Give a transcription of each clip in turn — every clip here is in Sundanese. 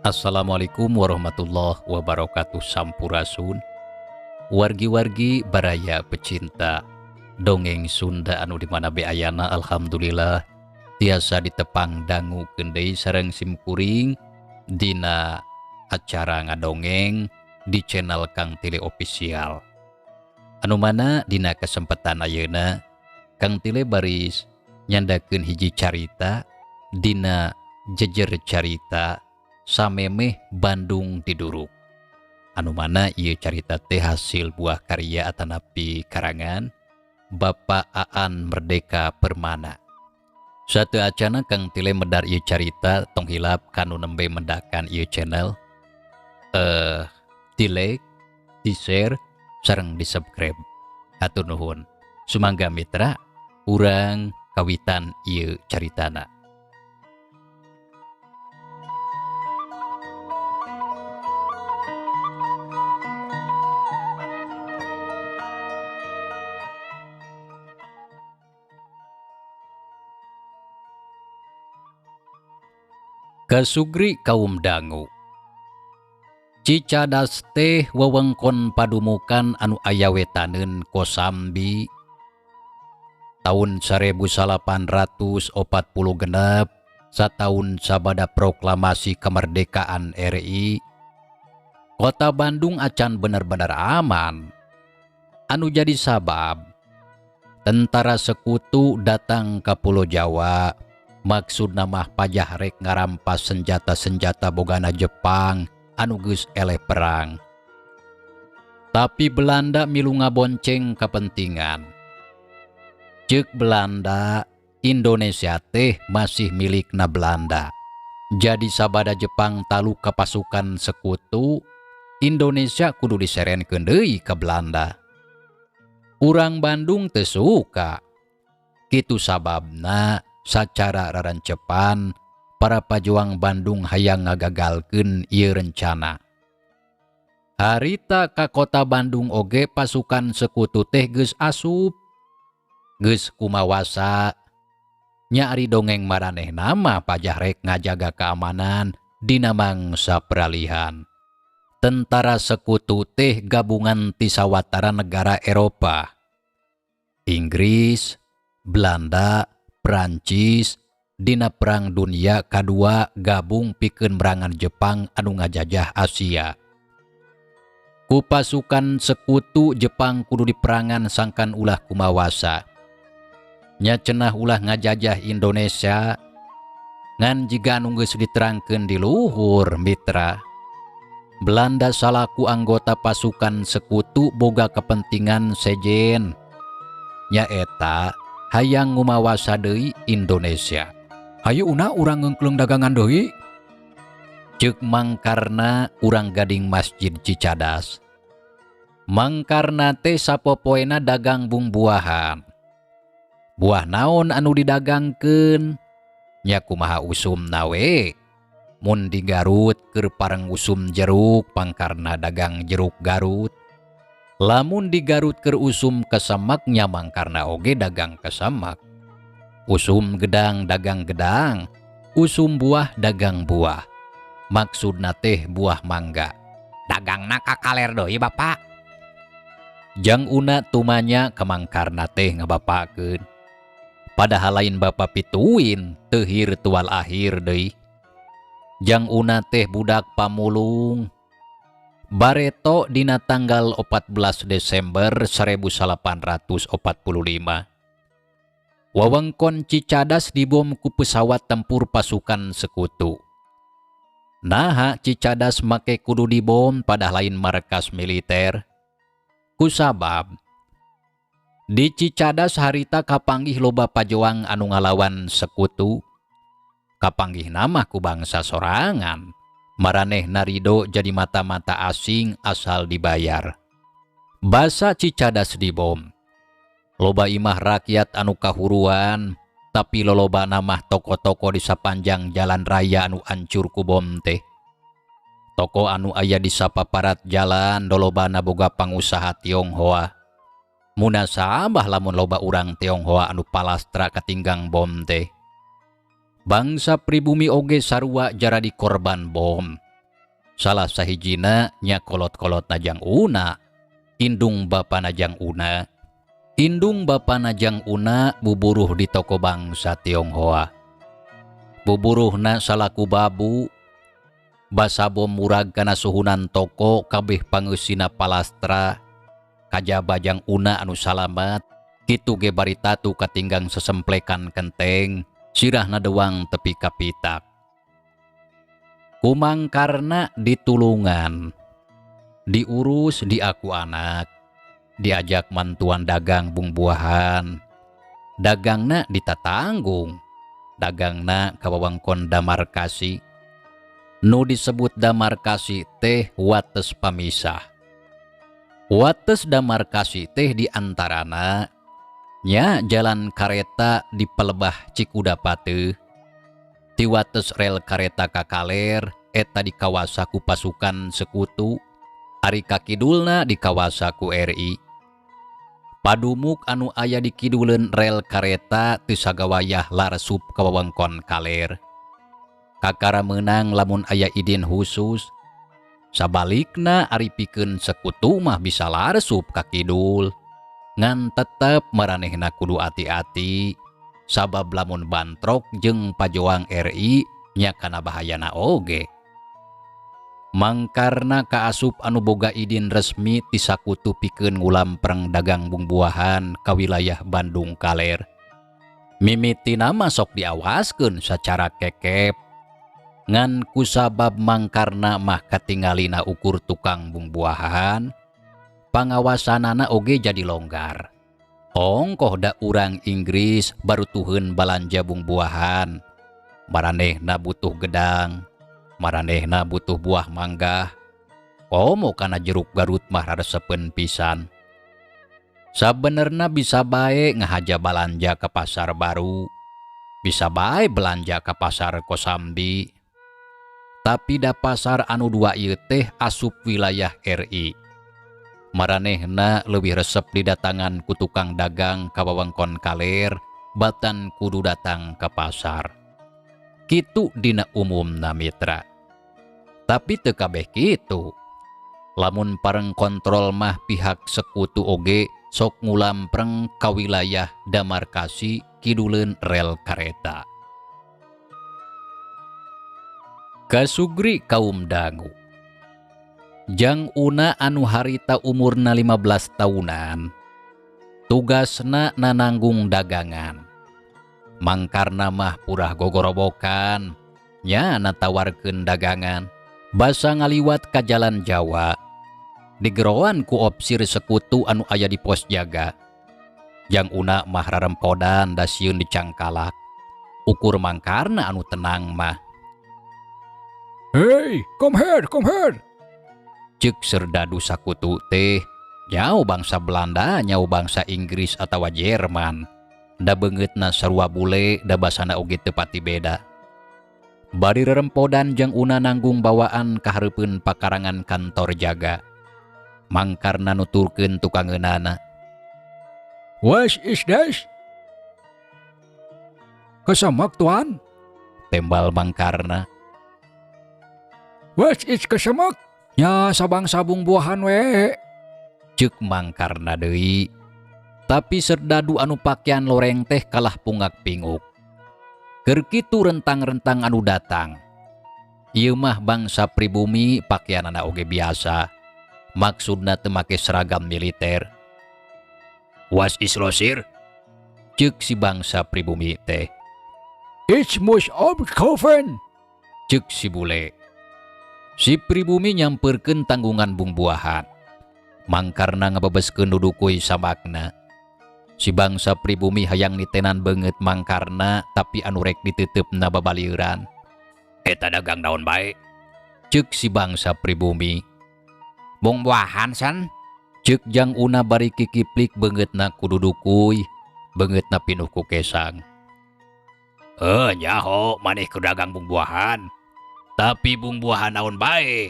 Assalamualaikum warahmatullahi wabarakatuh. Sampurasun wargi-wargi baraya pecinta dongeng Sunda anu dimana be ayana. Alhamdulillah tiasa ditepang dangu deui sareng simkuring dina acara ngadongeng di channel Kang Tile Official, anu mana dina kesempatan ayeuna Kang Tile baris nyandakeun hiji carita dina jejer carita Samemeh Bandung Diduruk, anu mana ieu carita teh hasil buah karya atanapi karangan Bapak Aan Merdeka Permana. Sateuacana Kang Tile medar ieu carita, tong hilap kanu nembe mendakan ieu channel, di like, di share, sareng di subscribe. Hatur nuhun. Sumangga mitra, urang kawitan ieu caritana. Kasugri kaum dangu. Cicadas teh wewengkon padumukan anu aya wetaneun Kosambi. Taun 1846, sataun sabada proklamasi kemerdekaan RI, Kota Bandung acan bener-bener aman. Anu jadi sabab tentara sekutu datang ke Pulau Jawa, maksudna mah pajah rek ngarampas senjata-senjata bogana Jepang anu geus eleh perang. Tapi Belanda milu ngabonceng kepentingan. Ceuk Belanda, Indonesia teh masih milikna Belanda. Jadi sabada Jepang taluk ka pasukan sekutu, Indonesia kudu diserenkeun deui ka Belanda. Urang Bandung teu suka. Kitu sababna sacara rarancepan para pajuang Bandung hayang ngagagalkeun ieu rencana. Harita ka kota Bandung oge pasukan sekutu teh geus asup. Geus kumawasa. Nya ari dongeng maranehna mah pajah rek ngajaga keamanan dina mangsa peralihan. Tentara sekutu teh gabungan ti sawatara negara Eropa. Inggris, Belanda, Prancis dina Perang Dunia Kadua gabung pikeun merangan Jepang anu ngajajah Asia. Ku pasukan sekutu Jepang kudu diperangan sangkan ulah kumawasa. Nya cenah ulah ngajajah Indonesia, ngan jiga anu geus diterangkeun di luhur mitra. Belanda salaku anggota pasukan sekutu boga kepentingan sejen, nyaeta hayang ngumawasa deui Indonesia. Hayu una urang ngengkleng dagangan deui. Ceuk Mangkarna urang gading Masjid Cicadas. Mangkarna teh sapopoena dagang bumbuahan. Buah naon anu didagangkeun? Nya kumaha usumna we? Mun di Garut keur pareng usum jeruk, pangkarna dagang jeruk Garut. Lamun di Garut keur usum kesemak, nya mangkarna oge dagang kesemak. Usum gedang dagang gedang, usum buah dagang buah. Maksudna teh buah mangga. Dagangna kakaler deui Bapak. Jang una tumanya ka mangkarna teh ngabapakeun. Padahal lain bapa pituin, teu tual akhir deui. Jang una teh budak pamulung. Bareto dina tanggal 14 Desember 1845. Wewengkon Cicadas dibom ku pesawat tempur pasukan sekutu. Naha Cicadas make kudu dibom padahal lain markas militer? Kusabab di Cicadas harita kapanggih loba pajoang anu ngalawan sekutu. Kapanggih nama ku bangsa sorangan. Maraneh narido jadi mata-mata asing asal dibayar. Basa Cicadas dibom. Loba imah rakyat anu kahuruan, tapi loloba namah toko-toko di sapanjang jalan raya anu ancur ku bom teh. Toko anu aya di sapaparat jalan lolobana boga pangusaha Tionghoa. Munasabah lamun loba urang Tionghoa anu palastra katinggang bom teh. Bangsa pribumi oge sarua jaradi korban bom. Salah sahijina nya kolot-kolotna Jang Una, indung bapana Jang Una. Indung bapana Jang Una buburuh di toko bangsa Tionghoa. Buburuhna salaku babu, basa bom murag kana suhunan toko kabeh pangeusina palastra, kajaba Jang Una anu salamat, kitu ge bari tatu katinggang sesemplekan kenteng, sirahna dewang tepi ka pitak. Ku Mangkarna ditulungan, diurus diaku anak, diajak mantuan dagang bungbuahan, dagangna ditatanggung, dagangna ka wewengkon Damarkasi. Nu disebut Damarkasi teh wates pamisah. Wates Damarkasi teh diantarana nya jalan kareta di Pelebah Cikudapateuh, ti wates rel kareta ka kaler eta dikawasa ku pasukan sekutu, ari ka kidulna dikawasa ku RI. Padumuk anu aya di kiduleun rel kareta teu sagawayah larsup ka wewengkon kaler. Kakara meunang lamun aya idin khusus. Sabalikna ari pikeun sekutu mah bisa larsup ka kidul. Ngan tetep maranehna kudu ati-ati, sabab lamun bantrok jeung pajoang RI nya kana bahayana oge. Mangkarna kaasup anu boga idin resmi ti sakutu pikeun ngulampreng dagang bungbuahan ka wilayah Bandung Kaler. Mimitina mah sok diawaskeun sacara kekep. Ngan kusabab mangkarna mah katingalina ukur tukang bungbuahan, pangawasanana oge jadi longgar. Ongkoh da urang Inggris barutuheun balanja bungbuahan. Maranehna butuh gedang, maranehna butuh buah mangga. Komo kana jeruk Garut mah raresepeun pisan. Sabenerna bisa bae ngahaja balanja ke pasar baru, bisa bae belanja ke pasar Kosambi. Tapi da pasar anu dua ieu teh asup wilayah RI. Maranehna leuwih resep didatangan ku tukang dagang ka wewengkon kaler, batan kudu datang ke pasar. Kitu dina umumna mitra. Tapi teu kabeh kitu. Lamun pareng kontrol mah pihak sekutu oge sok ngulampreng ka wilayah Damarkasi kiduleun rel kareta. Kasugri kaum dangu. Jang Una anu harita umurna 15 tahunan, tugasna nananggung dagangan. Mangkarna mah purah gogorobokan, nya natawarkeun dagangan. Basa ngaliwat ka jalan Jawa, digeroan ku opsir sekutu anu aya di pos jaga. Jang Una mah rarempodan da sieun dicangkalak. Ukur mangkarna anu tenang mah. Hey, come here, come here. Ceuk serdadu sakutu teh, nyau bangsa Belanda, nyau bangsa Inggris atawa Jerman. Da beungeutna sarua bule, da basana oge teu pati beda. Bari rerempodan Jang Una nanggung bawaan ka hareupeun pakarangan kantor jaga. Mangkarna nuturkeun tukangeunana. What is this? Kesemek, Tuan. Tembal mangkarna. What is kesemek? Nya sabangsa bungbuahan we. Ceuk mangkarna deui. Tapi serdadu anu pakaian loreng teh kalah pungak-pinguk. Keur kitu rentang-rentang anu datang. Ieu mah bangsa pribumi pakaianana oge biasa. Maksudna teu make seragam militer. Was is losir? Ceuk si bangsa pribumi teh. Ich muss abkaufen. Ceuk si bule. Si pribumi nyamperkeun tanggungan bungbuahan. Mangkarna ngabebeskeun dudukui samakna. Si bangsa pribumi hayang nitenan beungeut mangkarna tapi anu rek diteuteup babalieuran. Eta dagang naon bae? Ceuk si bangsa pribumi. Bungbuahan san? Ceuk Jang Una bari kikiplik beungeutna ku dudukui, beungeutna pinuh ku kesang. Nyaho maneh keur dagang bungbuahan. Tapi bungbuahan naon bae?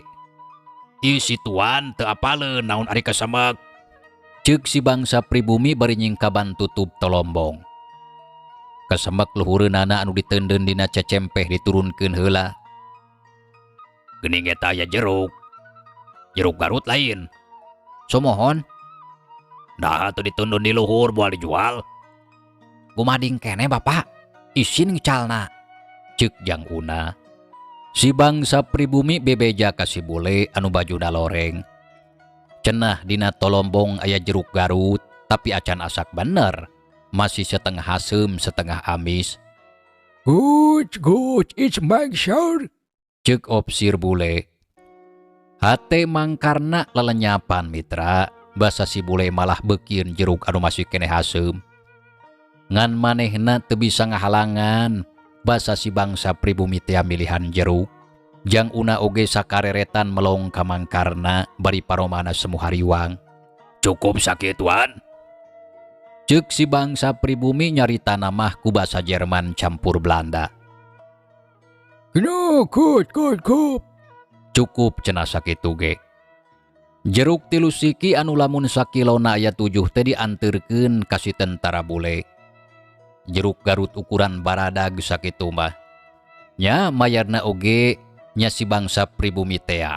Ieu si tuan teu apaleun naon ari kasemek. Ceuk si bangsa pribumi bari nyingkaban tutup tolombong. Kasemek luhureunana anu diteundeun dina cecempeh diturunkeun heula. Geuning eta aya jeruk. Jeruk Garut lain? Sumuhun. Nah, atuh ditundun di luhur moal dijual. Gumading keneh, Bapak. Isin ngicalna. Cek Jang Una. Si bangsa pribumi bebeja ka si bule anu bajuna loreng. Cenah dina tolombong aya jeruk Garut, tapi acan asak bener. Masih setengah haseum setengah amis. Good, good, it's make sure. Cek opsir bule. Hate Mangkarna lelenyapan, mitra, basa si bule malah beukieun jeruk anu masih keneh haseum. Ngan manehna teu bisa ngahalangan basa si bangsa pribumi tea milihan jeruk. Jang Una oge sakareretan melong ka Mangkarna bari paromana semu hariwang. Cukup sakituan. Cek si bangsa pribumi nyaritana mah ku basa Jerman campur Belanda. No, good, good, good. Cukup cenah sakitu ge. Jeruk 3 siki anu lamun sakilona aya 7 teh dianterkeun ka si tentara bule. Jeruk Garut ukuran baradag sakitu mah. Nya mayarna oge nya si bangsa pribumi tea.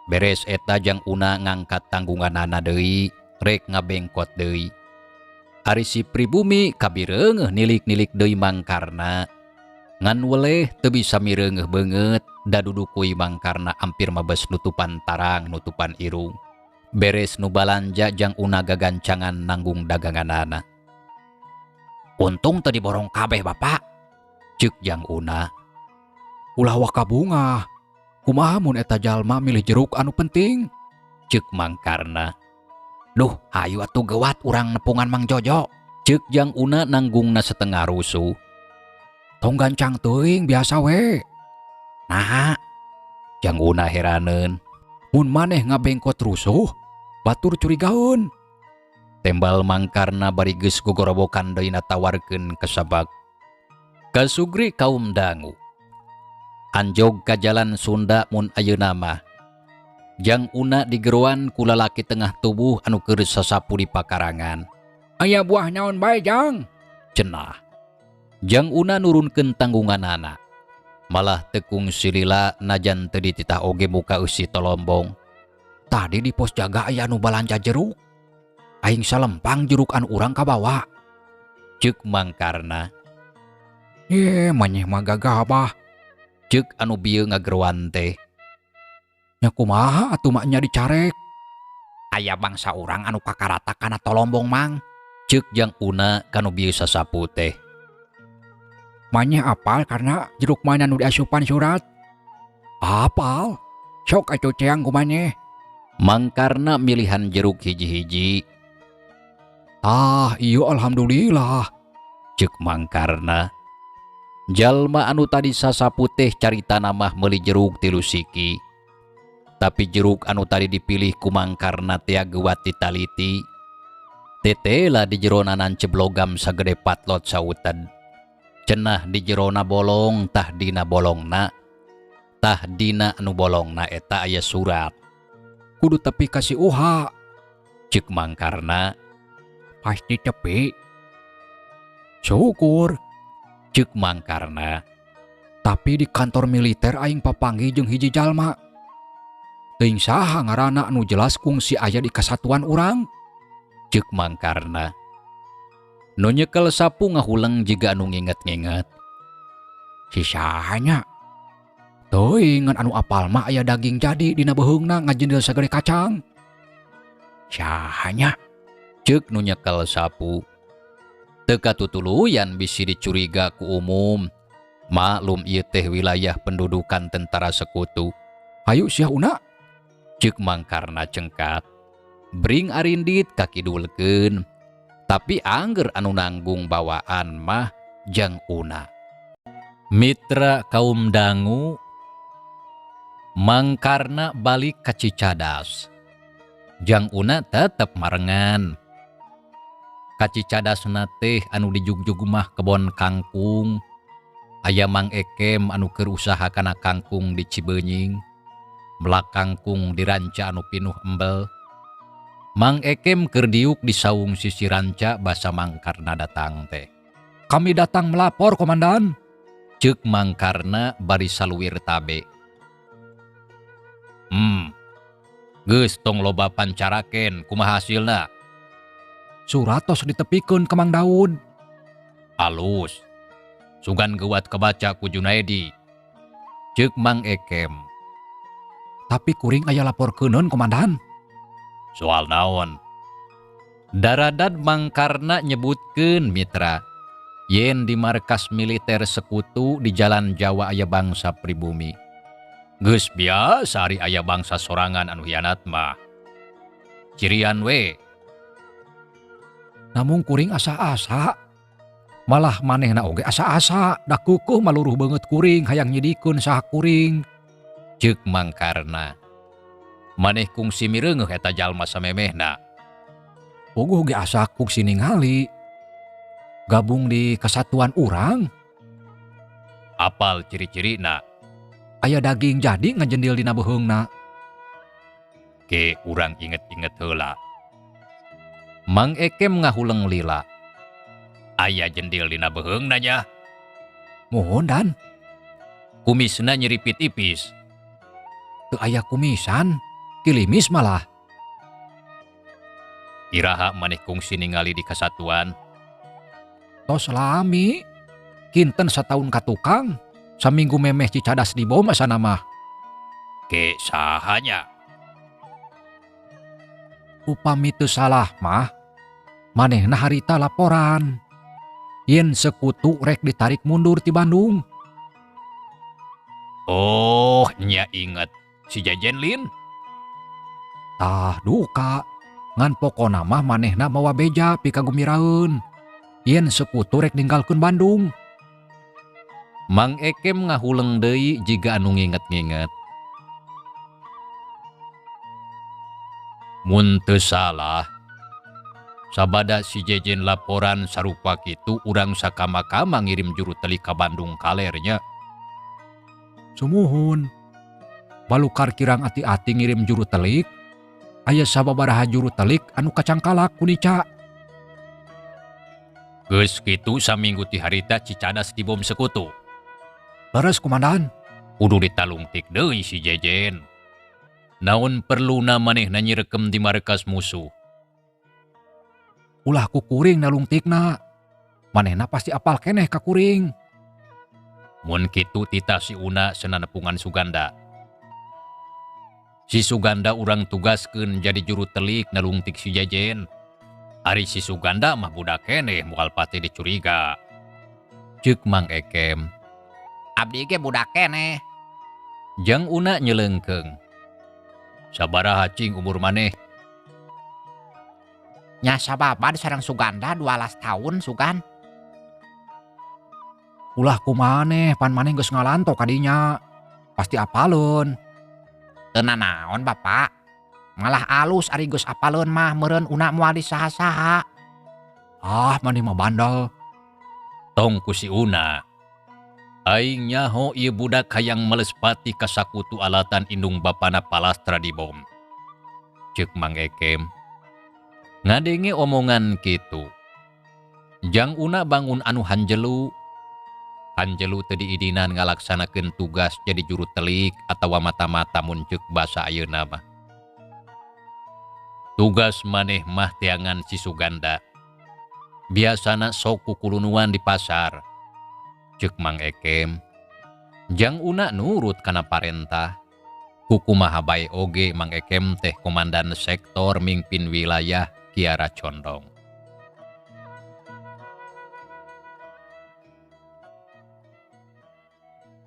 Beres eta Jang Una ngangkat tanggunganana deui, rek ngabengkot deui. Ari si pribumi kabireungeuh nilik-nilik deui Mangkarna. Ngan weleh teu bisa mireungeuh beungeut, da dudukui Mangkarna ampir mabes nutupan tarang nutupan irung. Beres nu balanja Jang Una gagancangan nanggung daganganana. Untung teu diborong kabeh, Bapak. Cek Jang Una. Ulah waka bungah. Kumaha mun eta jalma milih jeruk anu penting? Cek Mangkarna. Duh, hayu atuh gewat urang nepungan Mang Jojo. Cek Jang Una nanggungna setengah rusuh. Tong gancang teuing, biasa we. Naha? Jang Una heraneun. Mun maneh ngabengkot rusuh, batur curigaeun. Tembal Mangkarna bari geus gogorobokan deui natawarkeun kasabak. Kasugri kaum dangu. Anjog ka jalan Sunda mun ayeuna mah. Jang Una digeroan ku lalaki tengah tubuh anu keur sasapu di pakarangan. Aya buah naon bae, Jang? Cenah. Jang Una nurunkeun tanggunganana. Malah tekung silila najan teu dititah oge muka eusi tolombong. Tadi di pos jaga aya nu balanja jeruk. Aing salempang jeruk anu urang kabawa. Cek Mangkarna. Ye, manyeh mah gagabah. Cek anu bieu ngageroan teh. Nya kumaha atuh maknya dicarek? Aya bangsa urang anu kakarata kana tolombong, Mang. Cek Jang Una kanu bieu sasapu teh. Manyeh apal karena jeruk mana nu diasupan surat? Apal? Sok atuh ceang ku manyeh. Mangkarna milihan jeruk hiji-hiji. Ah, iyo alhamdulillah. Cek Mangkarna. Jalma anu tadi sasapu teh caritana mah meuli jeruk 3 siki. Tapi jeruk anu tadi dipilih ku Mangkarna tea geuwat ditaliti. Tetela di jerona nancep logam sagede patlot sauted. Cenah di jerona bolong tah dina bolongna. Tah dina anu bolongna eta aya surat. Kudu tepi ka si Uha. Cek Mangkarna. Pasti tepi. Syukur. Cek Mangkarna. Tapi di kantor militer aing papanggih jeung hiji jalma. Teuing saha ngaranna anu jelas kungsi aya di kesatuan urang. Cek Mangkarna. Nu nyekel sapu ngahuleng jiga anu nginget-nginget. Si sahanya? Teuing ngan anu apal mah aya daging jadi dina beuheungna ngajendel sagede kacang. Sahanya? Cek nu nyekel sapu. Teu katutuluyan bisi dicuriga ku umum. Maklum ieu teh wilayah pendudukan tentara sekutu. Hayu sia Una. Cek Mangkarna cengkat. Bring arindit kakidulkeun. Tapi angger anu nanggung bawaan mah Jang Una. Mitra kaum dangu, Mangkarna balik ka Cicadas. Jang Una tetep marengan. Ka Cicadasna teh anu dijugjug mah kebon kangkung. Aya Mang Ekem anu keur usaha kana kangkung di Cibenying. Melak kangkung di ranca anu pinuh embel. Mang Ekem keur diuk di saung sisi ranca basa Mangkarna datang teh. Kami datang melapor, Komandan. Cek Mangkarna bari saluir tabe. Geus tong loba pancaraken kumaha hasilna. Surat tos ditepikeun ka Mang Daud. Alus. Sugan geuwat kabaca ku Junaedi. Ceuk Mang Ekem. Tapi kuring aya laporkeuneun komandan. Soal naon? Daradad Mangkarna nyebutkeun mitra. Yen di markas militer sekutu di Jalan Jawa aya bangsa pribumi. Geus biasa ari aya bangsa sorangan anu hianat mah. Cirian we. Namung kuring asa-asa. Malah manehna oge asa-asa, da keukeeh maluruh beungeut kuring hayang nyidikeun saha kuring. Ceuk Mangkarna. Maneh kungsi mireungeuh eta jalma samemehna. Puguh ge asa kungsi ningali. Gabung di kesatuan urang. Apal ciri-cirina? Aya daging jadi ngajendil dina beuheungna. Ke urang inget-inget heula. Mang Ekem ngahuleng lila. Aya jendil dina beuheungna nya. Muhun dan. Kumisna nyeripit tipis. Teu aya kumisan, kilimis malah. Iraha maneh kungsi ningali di kesatuan? Tos lami, kinten sataun ka tukang, saminggu memeh Cicadas dibom asana mah. Ke sahanya? Upami teu salah mah, manehna harita laporan. Yen sekutu rek ditarik mundur ti Bandung. Oh, nya inget. Si Jejen Lin? Tah duka, ngan pokona mah manehna mawa beja pikagumiraeun. Yen sekutu rek ninggalkeun Bandung. Mang Ekem ngahuleng deui jiga anu nginget-nginget. Mun teu salah, sabada si Jejen laporan sarupa kitu urang sakama-kama ngirim juru telik ka Bandung kalernya. Sumuhun. Balukar kirang ati-ati ngirim juru telik, aya sababaraha juru telik anu kacangkalak ku Nica. Geus kitu saminggu ti harita Cicadas dibom sekutu. Leres komandan. Kudu ditalungtik deui si Jejen. Naon perluna manehna nyirekem di markas musuh? Ulah ku kuring nalungtikna. Manehna pasti apal keneh ka kuring. Mun kitu titah si Una senanepungan Suganda. Si Suganda urang tugaskeun jadi juru telik nalungtik si Jejen. Ari si Suganda mah budak keneh moal pati dicuriga. Ceuk Mang Ekem. Abdi ge budak keneh. Jang Una nyelengkeung. Sabaraha cing umur maneh? Nya sababad sareng Suganda 12 tahun sugan. Ulah ku maneh, pan maneh geus ngalanto kadinya. Pasti apaleun. Teu nanaon bapak. Malah alus ari geus apaleun mah meureun una moal disaha-saha. Ah, maneh mah bandel. Tong ku si Una. Aing nyaho ieu budak hayang melespati ka sakutu alatan indung bapana palastra dibom. Ceuk Mang Ekem. Ngadenge omongan kitu. Jang Una bangun anu hanjelu. Hanjelu teu diidinan ngalaksanakeun tugas jadi juru telik atawa mata-mata mun ceuk basa ayeuna mah. Tugas maneh mah teangan si Suganda. Biasana sok kukulunuan di pasar. Ceuk Mang Ekem. Jang Una nurut kana parentah. Kukumaha bae oge Mang Ekem teh komandan sektor mingpin wilayah Kiara Condong.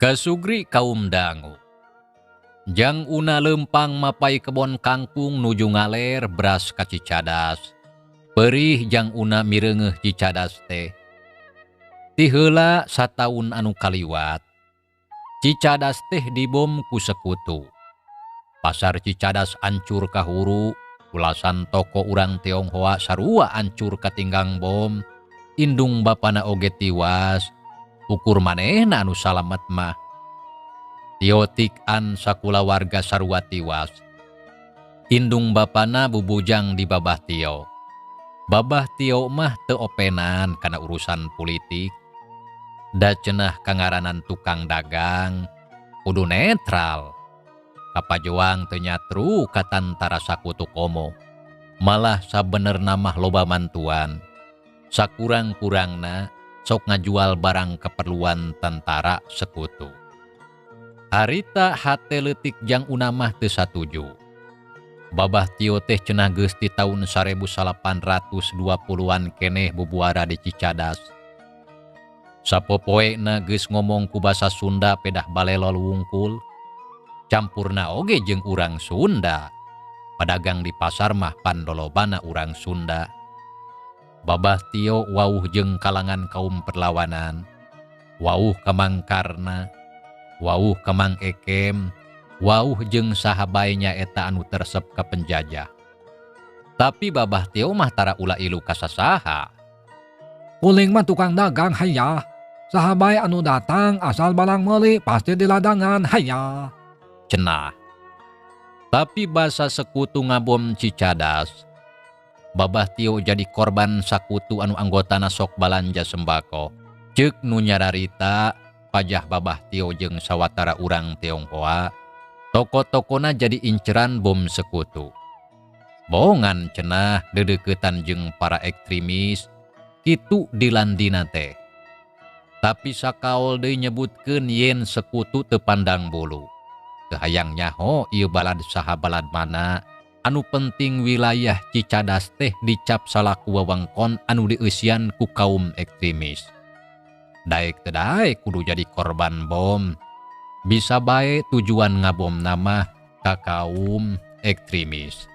Kasugri kaum dangu. Jang Una lempang mapai kebon kangkung nuju ngaler beras ka Cicadas. Perih Jang Una mireungeuh Cicadas teh. Ti heula sataun anu kaliwat, Cicadas teh dibom ku sekutu. Pasar Cicadas ancur kahuru, ulasan toko urang Tionghoa sarua ancur katinggang bom, indung bapana oge tiwas, ukur manehna anu salamet mah. Tiotik an sakulawarga sarua tiwas. Indung bapana bubujang di Babah Tio. Babah Tio mah teu openan kana urusan politik. Da cenah kangaranan tukang dagang, kudu netral. Kapajoang teu nyatru ka tantara sakutu komo. Malah sabenerna mah loba mantuan. Sakurang-kurangna sok ngajual barang keperluan tentara sekutu. Harita hate leutik Jang Una mah teu satuju. Babah Tio teh cenah geus ti taun 1820-an keneh bubuara di Cicadas. Sapopoena geus ngomong ku basa Sunda pedah balelol wungkul. Campurna oge jeung urang Sunda. Pedagang di pasar mah pandolobana urang Sunda. Babah Tio wauh jeung kalangan kaum perlawanan. Wauh ka Mang Karna, wauh ka Mang Ekem, wauh jeung saha bae nyaeta anu teresep ka penjajah. Tapi Babah Tio mah tara ulah ilu ka sasaha. Kuling mah tukang dagang haya. Saha bae anu datang asal barang meuli pasti di ladangan haya. Cenah. Tapi basa sekutu ngabom Cicadas, Babah Tio jadi korban sakutu anu anggotana sok balanja sembako. Ceuk nu nyararita pajah Babah Tio jeung sawatara urang Tionghoa, toko-tokona jadi inceran bom sekutu. Bongan cenah dedeukeutan jeung para ekstremis, kitu dilandina teh. Tapi sakaol deui nyebutkeun yen sekutu teu pandang bulu. Teu hayang nyaho ieu balad saha balad mana, anu penting wilayah Cicadas teh dicap salaku wewengkon anu dieusian ku kaum ekstremis. Daek teu daek kudu jadi korban bom. Bisa bae tujuan ngabom nama ka kaum ekstremis.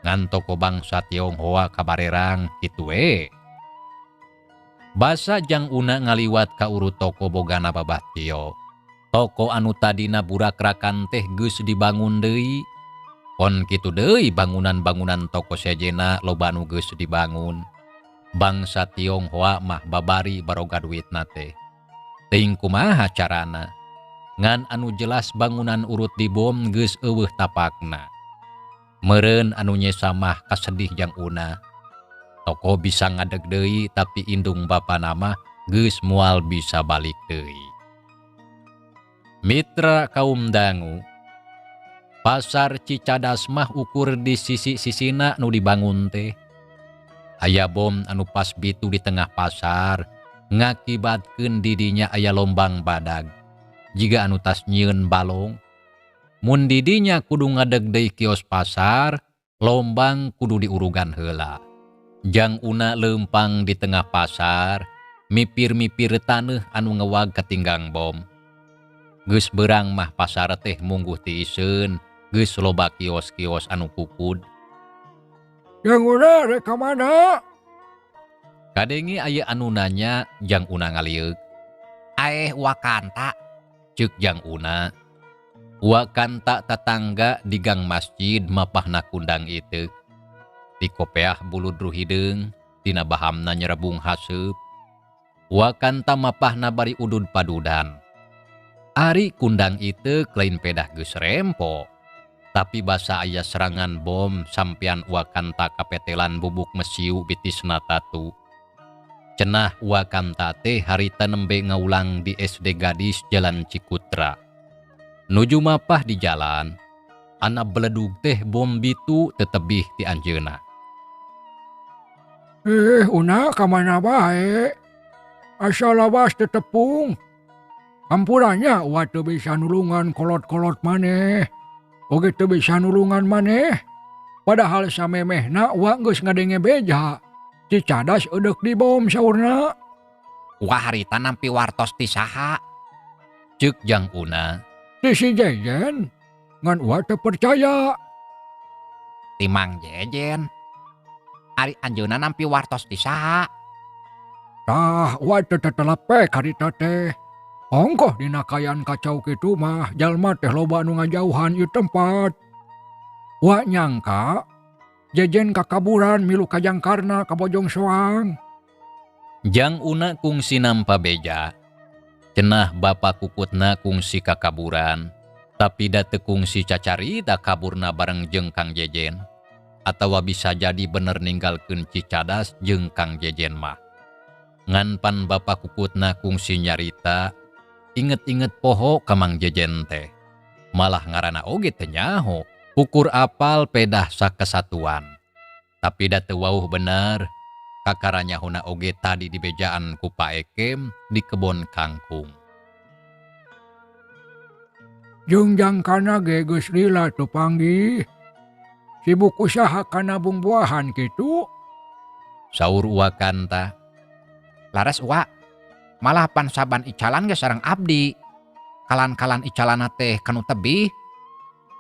Ngan toko bangsa Tionghoa kabarerang kitu we. Basa Jang Una ngaliwat ka urut toko bogana Babah Tio. Toko anu tadina burakrakan teh geus dibangun deui. Pon kitu deui bangunan-bangunan toko sejena loba nu geus dibangun. Bangsa Tionghoa mah babari baroga duitna teh. Teuing kumaha carana? Ngan anu jelas bangunan urut dibom geus eueuh tapakna. Meureun anu nyesa mah kasedih Jang Una. Toko bisa ngadeg deui tapi indung bapana mah geus moal bisa balik deui. Mitra kaum dangu, pasar Cicadas mah ukur di sisi-sisina nu dibangun teh. Aya bom anu pas bitu di tengah pasar, ngakibatkeun didinya aya lombang badag. Jiga anu tas nyieun balong. Mun didinya kudu ngadeg deui kios pasar, lombang kudu diurugan heula. Jang Una leumpang di tengah pasar, mipir-mipir taneuh anu ngewag katinggang bom. Geus berang mah pasar teh mungguh tiiseun, geus loba kios-kios anu kukud. Jang Una rek ka mana? Kadenge aya anu nanya, Jang Una ngalieuk. Aeh Wakanta. Ceuk Jang Una. Wakanta tatangga di gang masjid mapahna kundang iteuk. Di kopeah buludruh hideung, dina bahamna nyerebung haseup. Wakanta mapahna bari udud padudan. Ari kundang iteuk lain pedah geus rempo. Tapi basa aya serangan bom sampean Wakanta kapetelan bubuk mesiu bitisna tatu. Cenah Wakanta teh harita nembe ngaulang di SD Gadis Jalan Cikutra. Nuju mapah di jalan, anak beledug teh bom bitu tetebih ti anjeunna. Una ka mana bae? Asa lawas tetepung. Ampurannya wa teu bisa nulungan kolot-kolot maneh. Oge teu bisa nulungan maneh. Padahal samemehna wa geus ngadenge beja. Cicadas eudek dibom saurna. Wah harita nampi wartos ti saha? Ceuk Jang Una. Ti si Jejen. Ngan wa teu percaya. Ti Mang Jejen. Ari anjeunna nampi wartos ti saha? Tah, wa teu tetelepek harita teh. Ongkoh dina kaayaan kacau kitu mah jalma teh loba anu ngajauhan ieu tempat. Wa nyangka Jejen kakaburan milu ka Jangkarna ka Bojong Soang. Jang Una kungsi nampa beja. Cenah bapa kukutna kungsi kakaburan, tapi da teu kungsi cacarita kaburna bareng jeung Kang Jejen. Atawa bisa jadi bener ninggalkeun Cicadas jeung Kang Jejen mah. Ngan pan bapa kukutna kungsi nyarita, inget-inget poho ka Mang Jejen teh. Malah ngaranna oge teu nyaho, ukur apal pedah sakesatuan. Tapi da teu wauh bener, kakara nyahona oge tadi dibejaan ku Pak Ekem di kebon kangkung. Jeung jangkana ge geus lila teu panggih. Sibuk usaha kana bungbuahan kitu. Saur Uwa Kanta. Laras Uwa, malah pan saban icalan ge sareng abdi. Kalan-kalan icalana teh kanu tebih.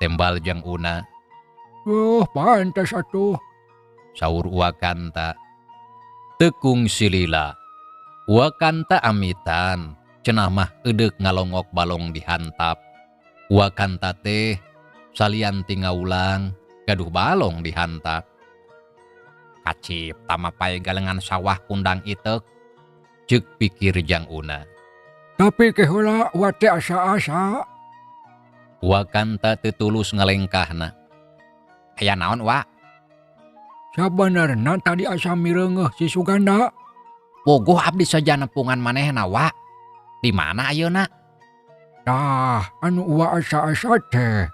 Tembal Jang Una. Pantes atuh. Saur Uwa Kanta. Tekung silila. Uwa Kanta amitan, cenah mah edeuk ngalongok balong dihantap. Uwa Kanta teh salian ti ngaulang gaduh balong dihantap. Kacipta mah pae galengan sawah kundang iteuk. Ceuk pikir Jang Una. Tapi ke heula Uwa teh asa-asa. Uwa Kanta teu tulus ngalengkahna. Aya naon Wa? Sabenerna tadi asa mireungeuh si Suganda. Puguh abdi saja nepungan manehna Wa. Di mana ayeuna? Tah, anu Uwa asa-asa teh.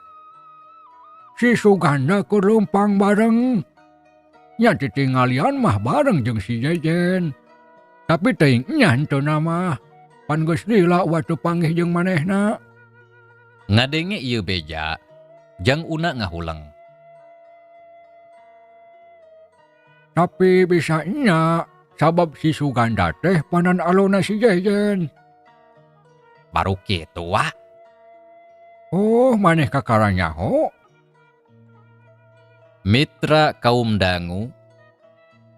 Si Suganda keur leumpang bareng. Nya titinggalian mah bareng jeung si Jejen. Tapi teuing nya henteu mah. Pan geus lila Uwa teu panggih jeung manehna. Ngadenge ieu beja, Jang Una ngahuleng. Tapi bisa nya sabab si Suganda teh panan alona si Jejen. Baru kitu Wa. Oh, maneh kakara nyaho. Mitra kaum dangu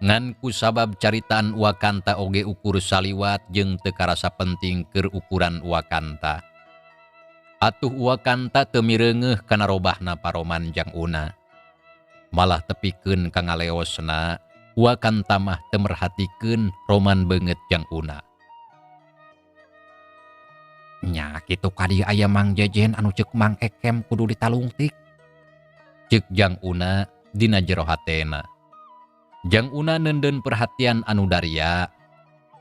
ngan ku sabab caritaan Uwa Kanta oge ukur saliwat jeung teu karasa penting keur ukuran Uwa Kanta. Atuh Uwa Kanta teu mireungeuh kana robahna paroman Jang Una. Malah tepikeun ka ngaleosna, Uwa Kanta mah teu merhatikeun roman beungeut Jang Una. Nya kitu ka dieu aya Mang Jejen anu ceuk Mang Ekem kudu ditalungtik. Ceuk Jang Una dina jero hatena. Jang Una neundeun perhatian anu daria.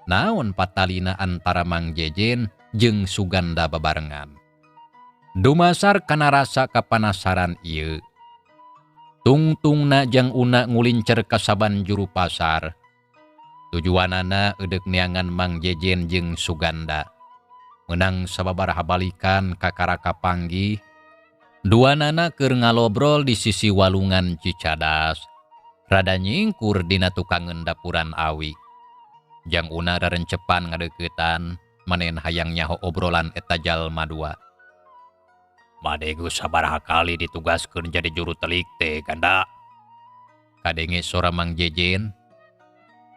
Naon patalina antara Mang Jejen jeung Suganda babarengan. Dumasar kana rasa kapanasaran ieu. Tungtungna Jang Una ngulincer ka saban juru pasar. Tujuanana eudeuk neangan Mang Jejen jeung Suganda. Menang sababaraha balikan kakara kapanggih. Duanana keur ngalobrol di sisi walungan Cicadas. Rada nyingkur dina tukangeun dapuran awi. Jang Una rarencepan ngadeuketan, manen hayang nyaho obrolan eta jalma dua. Made geus sabaraha kali ditugaskeun jadi juru telik teh ganda. Kadenge sora Mang Jejen.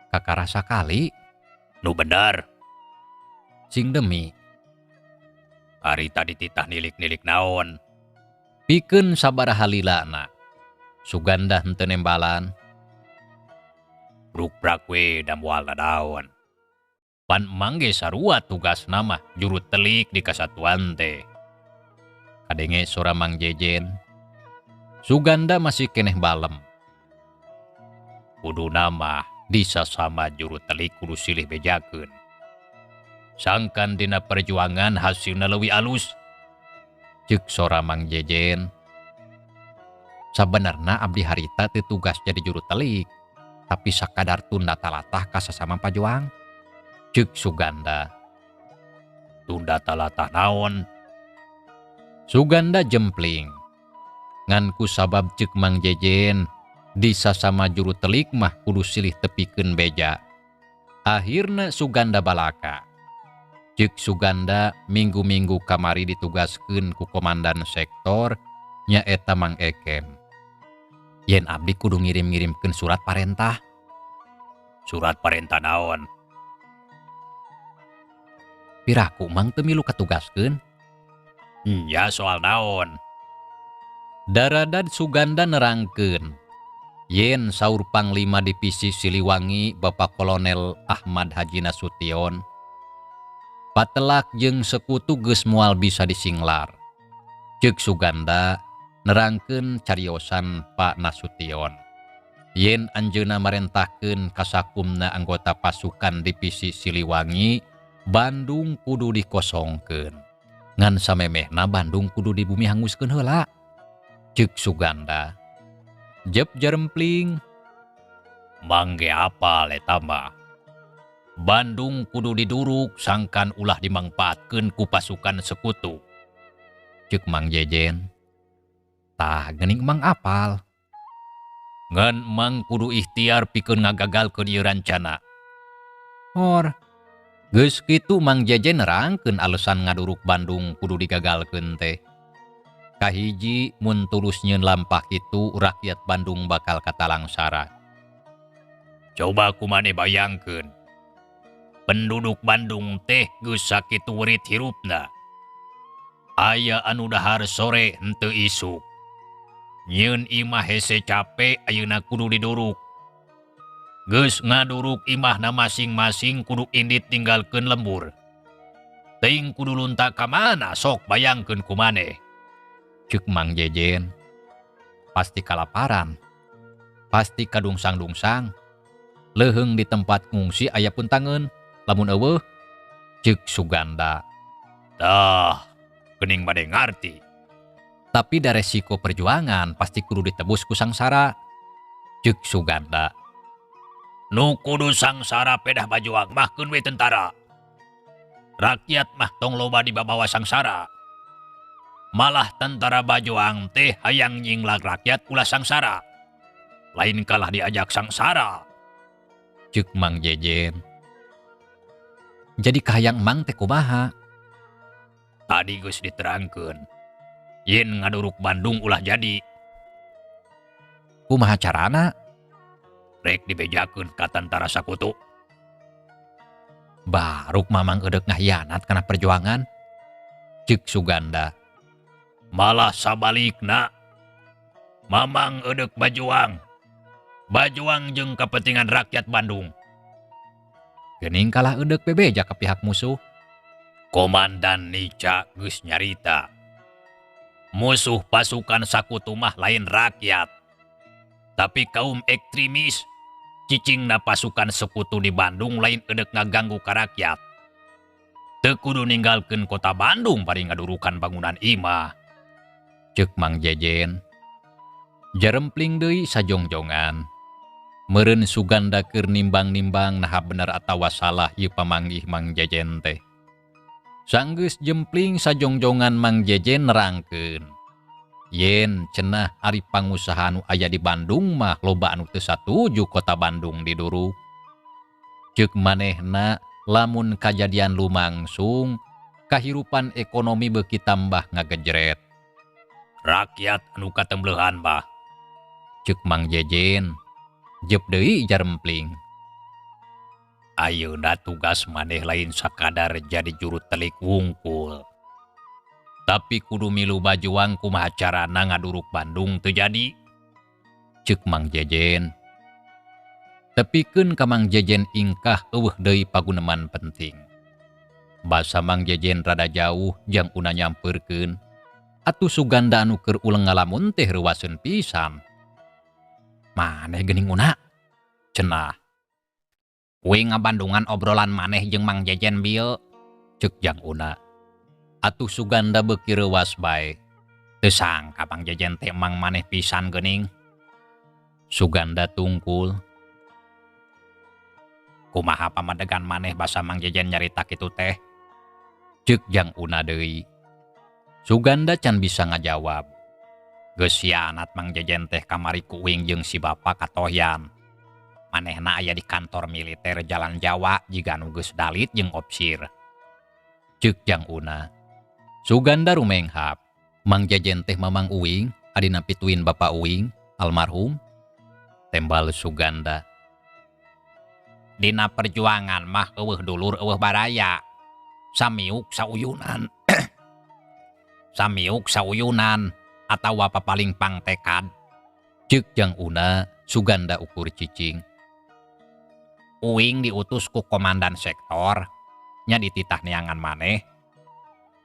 Kakara sakali. Nu bener. Sing demi. Ari tadi titah nilik-nilik naon. Pikeun sabaraha lilana. Suganda henteu nembalan. Brukbrak we da moal nadaon. Pan emang ge sarua tugasna mah juru telik di kasatuan teh. Kadenge sora Mang Jejen. Suganda masih keneh balem. Kuduna mah disasama juru telik kudu silih bejakeun. Sangkan dina perjuangan hasilna leuwih alus. Ceuk sora Mang Jejen. Sabenerna abdi harita teu tugas jadi juru telik, tapi sakadar tunda talatah ka sasama pajuang. Ceuk Suganda. Tunda talatah naon? Suganda jempling. Ngan ku sabab ceuk Mang Jejen, di sasama juru telik mah kudu silih tepikeun beja. Akhirna Suganda balaka. Ceuk Suganda minggu-minggu kamari ditugaskeun ku komandan sektor nyaeta Mang Ekem. Yen abdi kudu ngirim-ngirimkeun surat parentah. Surat parentah naon? Piraku Mang teu milu katugaskeun? Ya soal naon? Daradad Suganda nerangkeun. Yen saur Panglima Divisi Siliwangi Bapak Kolonel Ahmad Haji Nasution. Patelak jeung sekutu geus moal bisa disinglar. Ceuk Suganda nerangkeun cariosan Pak Nasution. Yen anjeunna marentahkeun kasakumna anggota pasukan Divisi Siliwangi, Bandung kudu dikosongkeun. Ngan samemehna Bandung kudu dibumihanguskeun heula. Ceuk Suganda. Jep Jarempling. Mang ge apal eta mah. Bandung kudu diduruk sangkan ulah dimangpaatkeun ku pasukan sekutu. Ceuk Mang Jejen. Tah geuning Mang apal. Ngan Mang kudu ikhtiar pikeun ngagagalkeun ieu rancana. Hor. Geus kitu Mang Jejen nerangkeun alesan ngaduruk Bandung kudu digagalkeun teh. Kahiji mun tulus nyieun lampah kitu rakyat Bandung bakal katalangsara. Coba ku maneh bayangkeun. Penduduk Bandung teh geus sakitu weurit hirupna. Aya anu dahar sore henteu isuk. Nyieun imah hese cape ayeuna kudu diduruk. Geus ngaduruk imahna masing-masing kudu indit ninggalkeun lembur. Teuing kudu lunta ka mana sok bayangkeun ku maneh. Ceuk Mang Jejen. Pasti kalaparan. Pasti kadungsang-dungsang. Leuheung di tempat ngungsi aya puntangeun, lamun eueuh ceuk Suganda. Tah, geuning bade ngarti. Tapi da resiko perjuangan pasti kudu ditebus ku sangsara. Ceuk Suganda. Nu kudu sangsara pedah bajuang mah keun we tentara. Rakyat mah tong loba dibabawa sangsara. Malah tentara bajuang teh hayang nyinglag rakyat ulah sangsara. Lain kalah diajak sangsara. Ceuk Mang Jejen. Jadi kahayang Mang teh kumaha? Tadi geus diterangkeun. Yen ngaduruk Bandung ulah jadi. Kumaha carana? Rek dibejakeun ka tentara sakutu. Baruk Mamang eudek ngahianat kana perjuangan. Ceuk Suganda. Malah sabalikna. Mamang eudek bajuang. Bajuang jeung kepentingan rakyat Bandung. Geuning kalah eudek bebeja ka pihak musuh. Komandan Nica geus nyarita. Musuh pasukan sakutu mah lain rakyat. Tapi kaum ekstremis cicingna pasukan sekutu di Bandung lain eudek ngaganggu ka rakyat. Teu kudu ninggalkeun kota Bandung bari ngadurukan bangunan imah. Ceuk Mang Jejen. Jarempling deui sajongjongan. Meureun Suganda keur nimbang-nimbang naha bener atawa salah ieu pamanggih Mang Jejen teh. Sanggeus jempling sajongjongan Mang Jejen nerangkeun. Yen cenah ari pangusaha anu aya di Bandung mah loba anu teu satuju kota Bandung diduruk. Ceuk manehna lamun kajadian lumangsung, kahirupan ekonomi beuki tambah ngagejret. Rakyat anu katembleuhan mah. Ceuk Mang Jejen. Jep deui jarempling. Ayeuna tugas maneh lain sakadar jadi juru telik wungkul. Tapi kudu milu bajuang kumaha carana ngaduruk Bandung teu jadi. Ceuk Mang Jejen. Tepikeun ka Mang Jejen ingkah eueuh deui paguneman penting. Basa Mang Jejen rada jauh jang una nyampeurkeun. Atuh Suganda anu keur uleng ngalamun teh reuwaseun pisan. Maneh geuning una? Cenah. Uing ngabandungan obrolan maneh jeung Mang Jejen bieu. Ceuk Jang Una. Atuh Suganda beuki reuwas bae. Teu sangka Mang Jejen teh mang maneh pisan geuning. Suganda tungkul. Kumaha pamadegan maneh basa Mang Jejen nyarita kitu teh? Ceuk Jang Una deui. Suganda can bisa ngajawab. Geus hianat Mang Jejen teh kamari ku uing jeung si bapa katohyan. Manehna aya di kantor militer Jalan Jawa jiga nu geus dalit jeung opsir. Ceuk Jang Una. Suganda rumenghap. Mang Jejen teh mamang uing, adina pituin bapa uing, almarhum. Tembal Suganda. Dina perjuangan mah eueuh dulur eueuh baraya. Samiuk sauyunan. Samiuk sauyunan atawa papaling pangtekad. Ceuk Jang Una, Suganda ukur cicing. Uing diutus ku komandan sektor, nya dititah neangan maneh.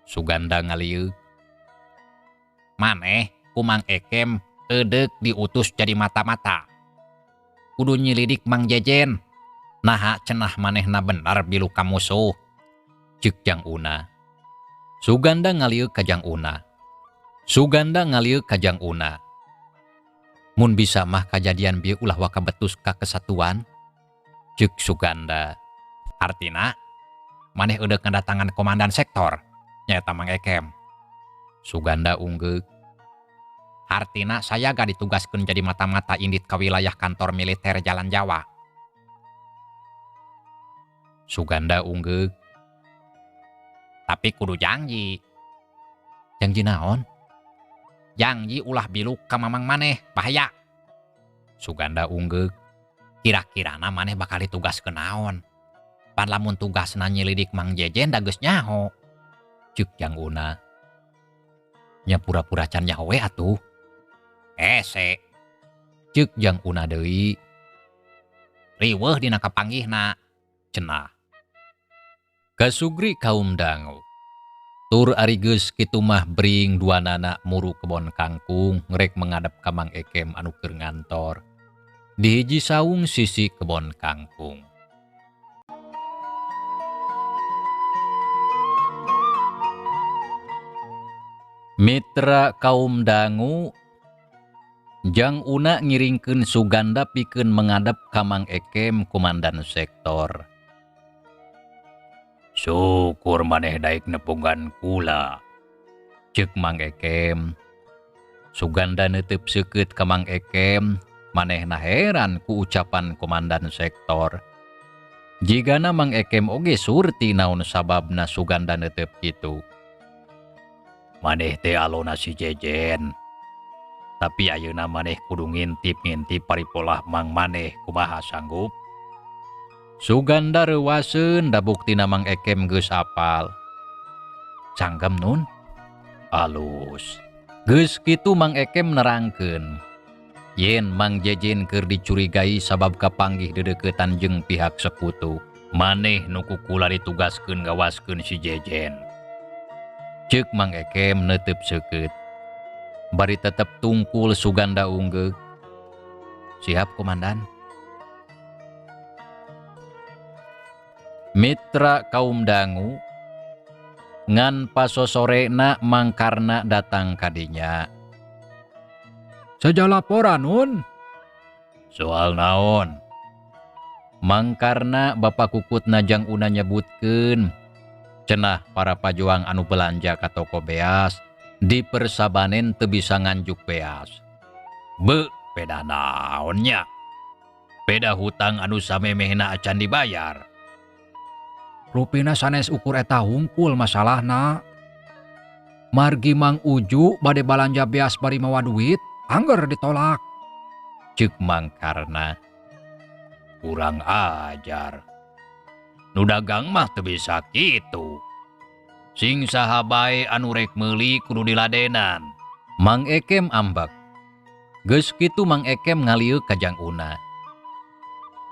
Suganda ngalieuk. Maneh ku Mang Ekem eudek diutus jadi mata-mata. Kudu nyilidik Mang Jejen. Naha cenah manehna bener bilu ka musuh. Ceuk Jang Una. Suganda ngalieu ka Jang Una. Suganda ngalieu ka Jang Una. Mun bisa mah kajadian bieu ulah waka betus ka kesatuan. Ceuk Suganda. Artina maneh eudeuk ngadatangan komandan sektor nyaeta Mang Ekem. Suganda unggeuk. Artina saya gak ditugaskeun jadi mata-mata indit ka wilayah kantor militer Jalan Jawa. Suganda unggeuk. Tapi kudu janji. Janji naon? Janji ulah biluk ka mamang maneh, bahaya. Suganda unggeuk. Kira-kirana maneh bakal ditugaskeun naon? Pan lamun tugasna nyelidik Mang Jejen da geus nyaho. Ceuk Jang Una. Nya pura-pura can nyaho we atuh. Hese. Ceuk Jang Una deui. Riweuh dina kapanggihna. Cenah. Kasugri kaum dangu. Tur ari geus kitu mah bring duanana muru kebon kangkung ngrek menghadap ka Mang Ekem anu keur ngantor. Di hiji saung sisi kebon kangkung. Mitra kaum dangu, Jang Una ngiringkeun Suganda pikeun menghadap ka Mang Ekem komandan sektor. Syukur maneh daek nepungan kula. Ceuk Mang Ekem. Suganda neuteub seukeut ka Mang Ekem, manehna heran ku ucapan komandan sektor. Jigana Mang Ekem oge surti naon sababna Suganda neuteub kitu. Maneh teh alona si Jejen. Tapi ayeuna maneh kudu ngintip-ngintip paripolah mang maneh kumaha sanggup. Suganda reuwaseun da buktina Mang Ekem geus apal. Canggem nun? Alus. Geus kitu Mang Ekem nerangkeun. Yen Mang Jejen keur dicurigai sabab kapanggih dedeukeutan jeung pihak sekutu. Maneh nu ku kula ditugaskeun ngawaskeun si Jejen. Ceuk Mang Ekem neuteub seukeut. Bari tetep tungkul Suganda unggeuk. Siap komandan. Mitra kaum dangu ngan pasosorena Mangkarna datang kadinya. Saja laporan nun. Soal naon? Mangkarna Bapak Kukut Jang Una nyebutkeun cenah para pajuang anu belanja ka toko beas di persabanen teu bisa nganjuk beas. Be, peda naonnya? Peda hutang anu samemehna acan dibayar. Rupina sanes ukur eta hungkul masalahna. Margi Mang Uju bade balanja beas bari mawa duit, angger ditolak. Ceuk Mangkarna. Kurang ajar. Nu dagang mah teu bisa kitu. Sing saha bae anu rek meuli kudu diladenan. Mang Ekem ambek. Geus kitu Mang Ekem ngalieu ka Jang Una.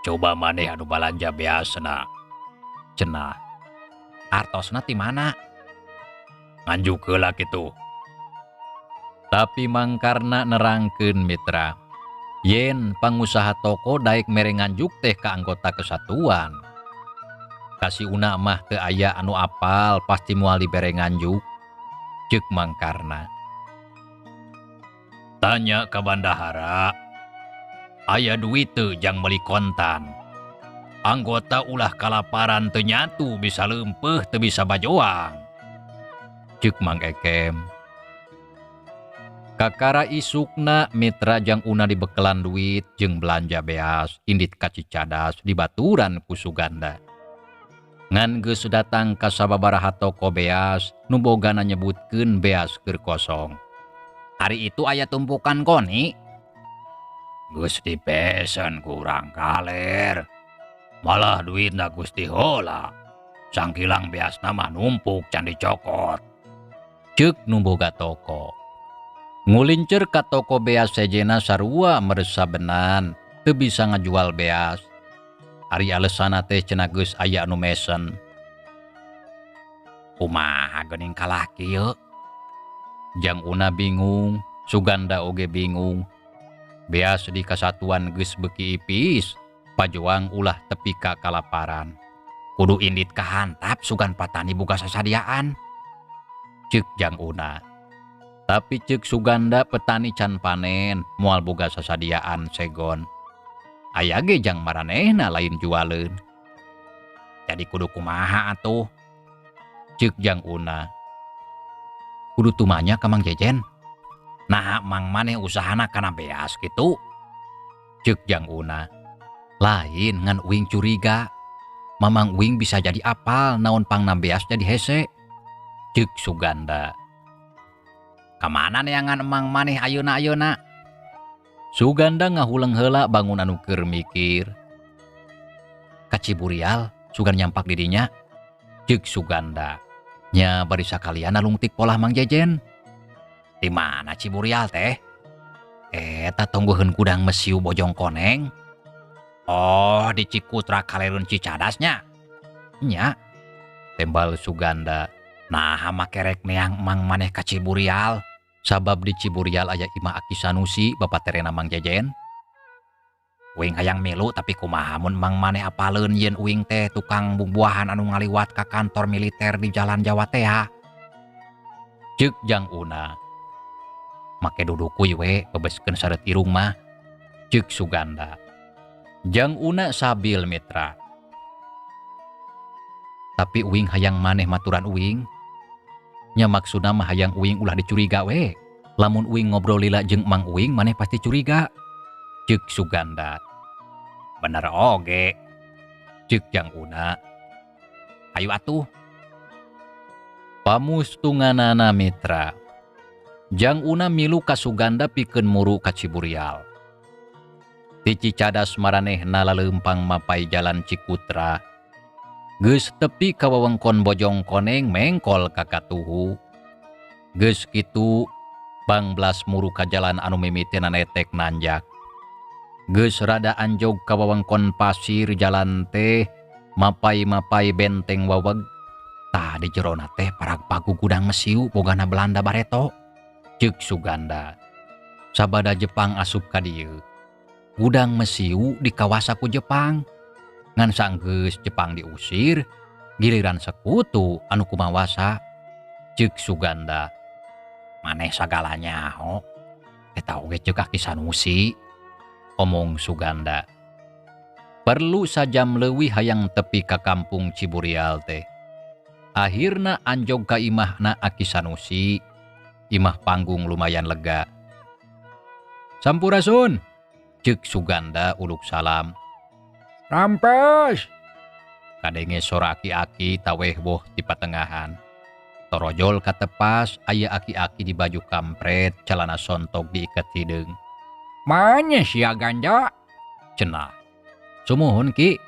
Coba maneh anu balanja beasna. Cenah. Artosna ti mana? Nganjuk heula kitu. Tapi Mangkarna nerangkeun mitra. Yen pangusaha toko daek mere nganjuk teh ka anggota kesatuan. Kasih Una mah teu aya anu apal pasti moal dibere nganjuk. Ceuk Mangkarna. Tanya ka bandahara. Aya duit teu jang meuli kontan. Anggota ulah kalaparan teu nyatu bisa leumpeuh teu bisa bajoang. Ceuk Mang Ekem. Kakara isukna mitra Jang Una dibekelan duit jeung belanja beas indit ka Cicadas dibaturan ku Suganda. Ngan geus datang ka sababaraha toko beas nu bogana nyebutkeun beas keur kosong. Hari itu aya tumpukan koni. Geus dipesen kurang kaler. Malah duitna Gusti hola. Sangkilang beasna mah numpuk can dicokot. Ceuk nu boga toko. Ngulinceur ka toko beas sejena sarua meresabenan teu bisa ngajual beas. Ari alesana teh cenah geus aya anu mesen. Kumaha geuning kalah kieu? Jang Una bingung, Suganda oge bingung. Beas di kasatuan geus beuki ipis, pajuang ulah tepi ka kalaparan. Kudu indit kahantap sugan patani buka sasadiaan. Ceuk Jang Una. Tapi ceuk Suganda petani can panen, moal boga sasadiaan segon. Aya ge jang maranehna lain jualeun. Jadi kudu kumaha atuh? Ceuk Jang Una. Kudu tumanya ka Mang Jejen. Nah, mang maneh usahana kana beas kitu. Ceuk Jang Una. Lain ngan uing curiga. Mamang uing bisa jadi apal naon pangna beas jadi hese. Ceuk Suganda. Kamana neangan emang maneh ayeuna-ayeuna? Suganda ngahuleng heula bangun anu keur mikir. Ka Ciburial sugan nyampak didinya. Ceuk Suganda. Nya bari sakalian nalungtik polah Mang Jejen. Di mana Ciburial teh? Eta tonggoheun gudang mesiu Bojong Koneng. Oh, di Cikutra kalereun Cicadasnya. Nya. Tembal Suganda. Nah, make rek neang mang maneh ka Ciburial. Sabab di Ciburial aya imah Aki Sanusi, bapak terena Mang Jejen. Uing hayang milu tapi kumaha mun mang maneh apaleun yen uing teh tukang bubuahan anu ngaliwat ka kantor militer di Jalan Jawa teh. Ceuk Jang Una. Make dudukuy we bebeskeun sareut irung mah. Ceuk Suganda. Jang Una sabil mitra. Tapi uing hayang maneh maturan uing. Nya maksudna mah hayang uing ulah dicuriga we. Lamun uing ngobrol lila jeung mang uing maneh pasti curiga. Ceuk Suganda. Bener oge. Ceuk Jang Una. Ayo atuh. Pamustunganana mitra. Jang Una milu ka Suganda pikeun muru ka Ciburial. Ti Cicadas maranehna laleumpang mapai jalan Cikutra. Geus tepi ka wewengkon Bojong Koneng mengkol ka katuhu. Geus kitu bangblas muru ka jalan anu mimitina netek nanjak. Geus rada anjog ka wewengkon pasir jalan teh mapai-mapai benteng weweg. Tah di jerona teh parag pagu gudang mesiu bogana Belanda bareto. Ceuk Suganda. Sabada Jepang asup ka dieu. Gudang mesiu dikawasa ku Jepang. Ngan sanggeus Jepang diusir, giliran sekutu anu kumawasa. Ceuk Suganda. Maneh sagala nyaho. Eta oge ceuk Aki Sanusi. Omong Suganda. Perlu sajam leuwih hayang tepi ka kampung Ciburial teh. Akhirna anjog ka imahna Aki Sanusi. Imah panggung lumayan lega. Sampurasun. Ceuk Suganda uluk salam. Rampes. Kadenge sora aki-aki taweh boh di patengahan. Torojol katepas aya aki-aki di baju kampret celana sontok diiket hideung. Manya sia ganja? Cenah. Sumuhun ki.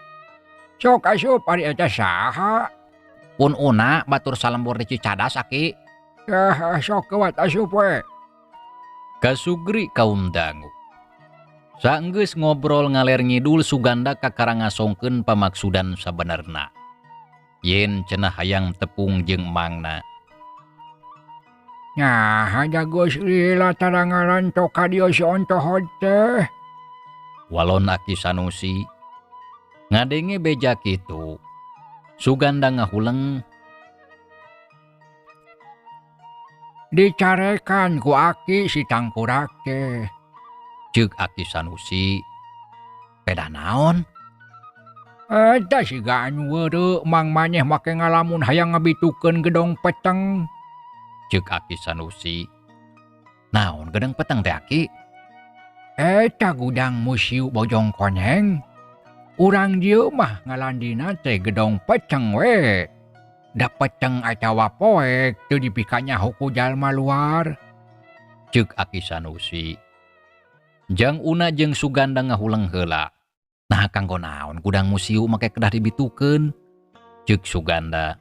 Sok asup ari eta saha? Pun una batur salembur di Cicadas aki. Sok kewat asup we. Kasugri kaum dangu. Saenggeus ngobrol ngaler ngidul Suganda kakara ngasongkeun pamaksudan sabenerna. Yen cenah hayang tepung jeung mangna. Nah, jago lila tara ngaranto ka dieu si ontohod teh. Walon Aki Sanusi ngadenge beja kitu. Suganda ngahuleng. Dicarekan ku aki si tangkurak teh. Ceuk Aki Sanusi. Peda naon? Eta siga anu weureu mang maneh make ngalamun hayang ngabitukeun gedong peteng. Ceuk Aki Sanusi. Naon gedong peteng teh Aki? Eta gudang musiu Bojong Koneng. Urang dieu mah ngalandina teh gedong peteng we. Da peteng atawa poek teu dipikanyaho ku jalma luar. Ceuk Aki Sanusi. Jang Una jeung Suganda ngahuleng heula. Nah kanggo naon gudang musiu make kedah dibitukeun? Ceuk Suganda.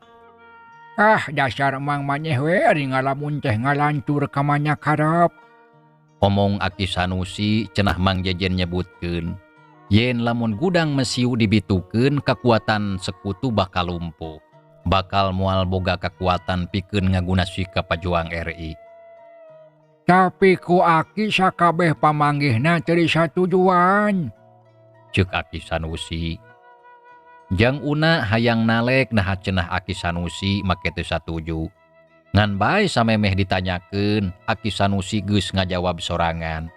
Ah dasar mang maneh we ari ngalamun teh ngalantur ka manyakarep. Omong Aki Sanusi cenah Mang Jejen nyebutkeun yen lamun gudang mesiu dibitukeun kekuatan sekutu bakal lumpuh. Bakal moal boga kekuatan pikeun ngagunasi ka pajuang RI. Tapi ku Aki sakabeh pamanggihna teu disatujuan. Ceuk Aki Sanusi. Jang Una hayang nalek naha cenah Aki Sanusi make teu satuju. Ngan bae samemeh ditanyakeun, Aki Sanusi geus ngajawab sorangan.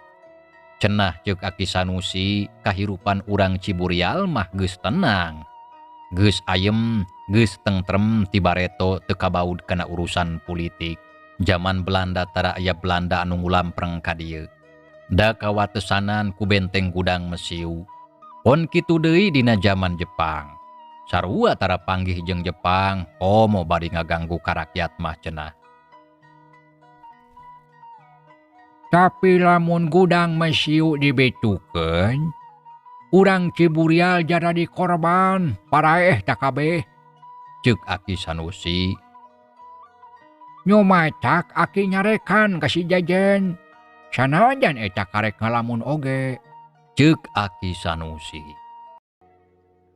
Cenah ceuk Aki Sanusi, kahirupan urang Ciburial mah geus tenang. Geus ayem, geus tentrem ti bareto teu kabaud kana urusan pulitik. Jaman Belanda tara aya Belanda anu ngulampreng ka dieu. Da kawatesanan ku benteng gudang mesiu. Pon kitu deui dina jaman Jepang. Sarua tara panggih jeung Jepang, komo bari ngaganggu ka rakyat mah cenah. Tapi lamun gudang mesiu dibitukeun, urang Ciburial jadi korban, paraeh tak kabeh. Ceuk Aki Sanusi. Nyumacak aki nyarekan ka si Jejen. Sanajan eta karek ngalamun oge. Ceuk Aki Sanusi.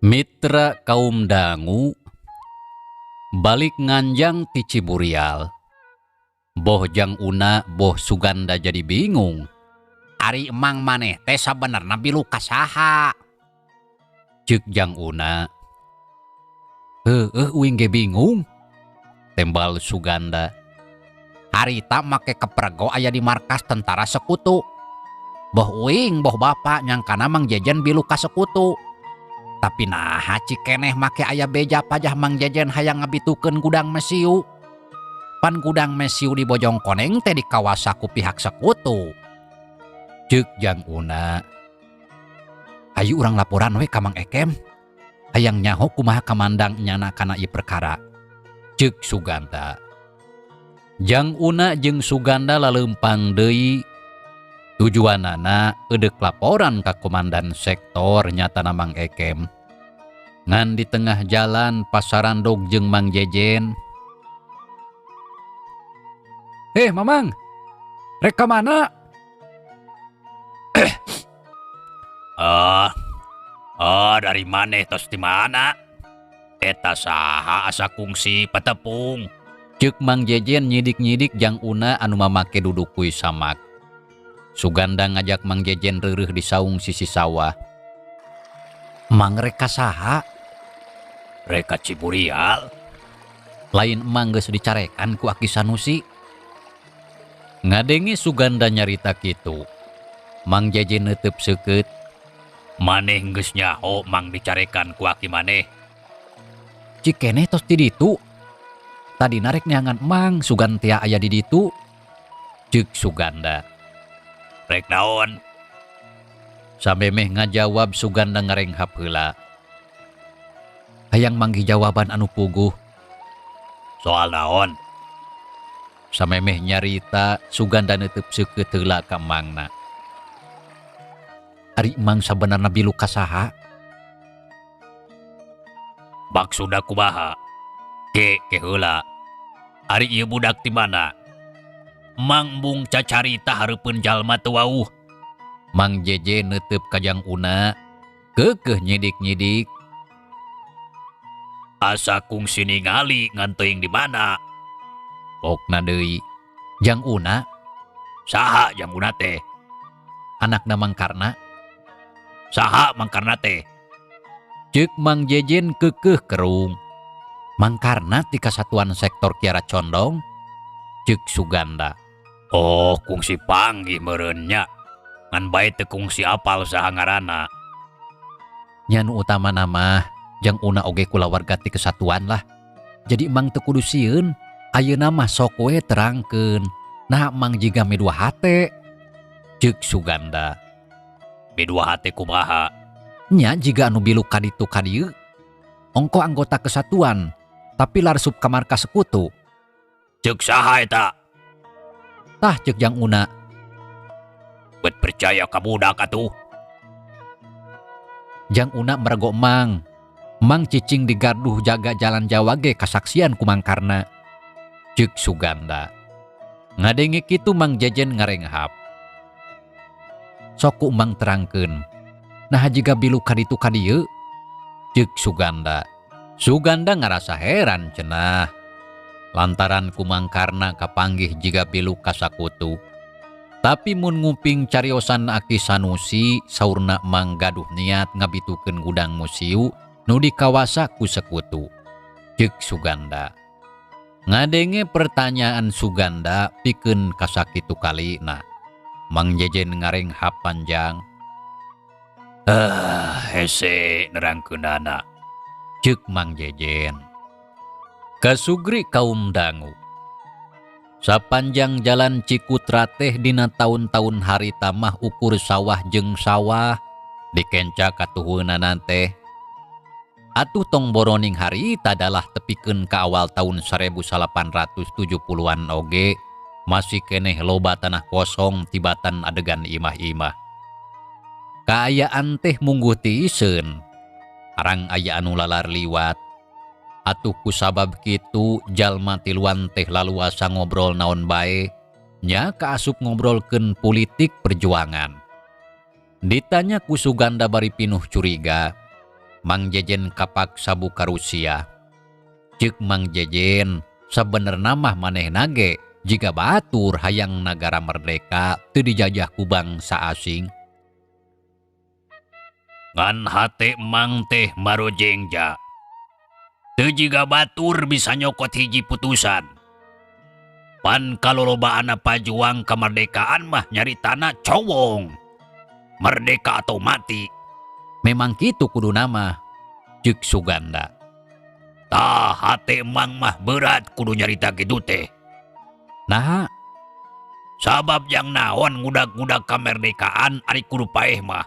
Mitra kaum dangu balik nganjang ti Ciburial. Boh Jang Una boh Suganda jadi bingung. Ari emang maneh teh sabenerna bilu ka saha? Ceuk Jang Una. Heueuh uing ge bingung. Tembal Suganda. Harita make keprego aya di markas tentara sekutu. Boh uing boh bapak nyangkana Mang Jejen bilu ka sekutu. Tapi naha cikeneh make aya beja pajah Mang Jejen hayang ngabitukeun gudang mesiu. Pan gudang mesiu di Bojongkoneng teh dikawasa ku pihak sekutu. Ceuk Jang Una. Ayu urang laporan we ka Mang Ekem. Hayang nyaho kumaha kamandang nyana kana ieu perkara. Ceuk Suganda. Jang Una jeung Suganda laleumpang deui. Tujuanana eudek laporan ka komandan sektor nyatana Mang Ekem. Ngan di tengah jalan pasarandog jeung Mang Jejen. Mamang, rek ka mana? Dari maneh tos di mana? Eta saha asa kungsi petepung. Ceuk Mang Jejen nyidik-nyidik Jang Una anu mamake duduk kui samak. Suganda ngajak Mang Jejen reureuh di saung sisi sawah. Mang rek ka saha? Rek ka Ciburial. Lain emang geus dicarekan ku Aki Sanusi. Ngadenge Suganda nyarita kitu. Mang Jejen neuteub seukeut. Maneh geus nyaho mang dicarekan ku aki maneh. Cikeneh tos di ditu. Tadi narek neangan emang Sugan tea aya di ditu. Ceuk Suganda. Rek naon? Samemeh ngajawab Suganda ngarenghap heula. Hayang manggih jawaban anu puguh. Soal naon? Samemeh nyarita Suganda neuteub seukeut heula ka emangna. Ari emang sabenerna bilu ka saha? Maksudna kumaha? Ke ke heula. Ari ieu budak ti mana? Mang embung cacarita hareupeun jalma teu wauh. Mang Jeje neuteub ka Jang Una, keukeuh nyidik-nyidik. Asa kungsi ningali ngan teuing di mana? Pokna deui. Jang Una? Saha Jang Una teh? Anakna Mang Karna. Saha Mang Karna teh? Ceuk Mang Jejen keukeuh kerung. Mang Karna ti kasatuan sektor Kiara Condong. Ceuk Suganda. Oh, kungsi panggih meureun nya. Ngan bae teu kungsi apal saha ngaranna. Nya nu utamana mah Jang Una oge kulawarga ti kesatuan lah. Jadi emang teu kudu sieun. Ayeuna mah sok we terangkeun. Nah emang jiga midua hate. Ceuk Suganda. Midua hate kumaha? Nya jiga anu bilu ka ditu ka dieu. Ongko anggota kesatuan, tapi larsup ka markas sekutu. Ceuk saha eta? Tah ceuk Jang Una. Bet percaya ka budak atuh. Jang Una mergo emang. Mang cicing di garduh jaga jalan Jawa ge kasaksian ku Mang Karna. Ceuk Suganda. Ngadenge kitu Mang Jejen ngarenghap. Sok ku Mang terangkeun. Nah jiga bilu ka ditu ka dieu. Ceuk Suganda. Suganda ngarasa heran cenah. Lantaran ku Mang Karna kapanggih jiga bilu ka sakutu. Tapi mun nguping cariosan Aki Sanusi saurna Mang gaduh niat ngabitukeun gudang musiu nu dikawasa ku sekutu. Ceuk Suganda. Ngadenge pertanyaan Suganda pikeun kasakitu kalina. Mang Jejen ngarenghap panjang. Ah, hese nerangkeunana. Ceuk Mang Jejen. Kasugri kaum dangu. Sapanjang jalan Cikutra teh dina taun-taun harita mah ukur sawah jeung sawah dikenca katuhunana teh. Atuh tong boroning harita dalah tepikeun ka awal taun 1870-an oge masih keneh loba tanah kosong tibatan adegan imah-imah. Kaayaan teh mungguh tiiseun. Arang aya anu lalar liwat. Atuh kusabab kitu jalma tiluan teh laluasa ngobrol naon bae, nya kaasup ngobrolkeun politik perjuangan. Ditanya ku Suganda bari pinuh curiga, Mang Jejen kapaksa buka Rusia. Ceuk Mang Jejen, sabenerna mah manehna ge jiga batur hayang nagara merdeka teu dijajah ku bangsa asing. Ngan hate Mang teh marojengja. Teu jiga batur bisa nyokot hiji putusan. Pan kalolobaanna pajuang kemerdekaan mah nyaritana cowong. Merdeka atau mati. Memang kitu kudu nama, ceuk Suganda. Tah hate Mang mah berat kudu nyarita kitu teh. Naha? Sabab jang naon ngudag-ngudag kemerdekaan ari kudu paeh mah.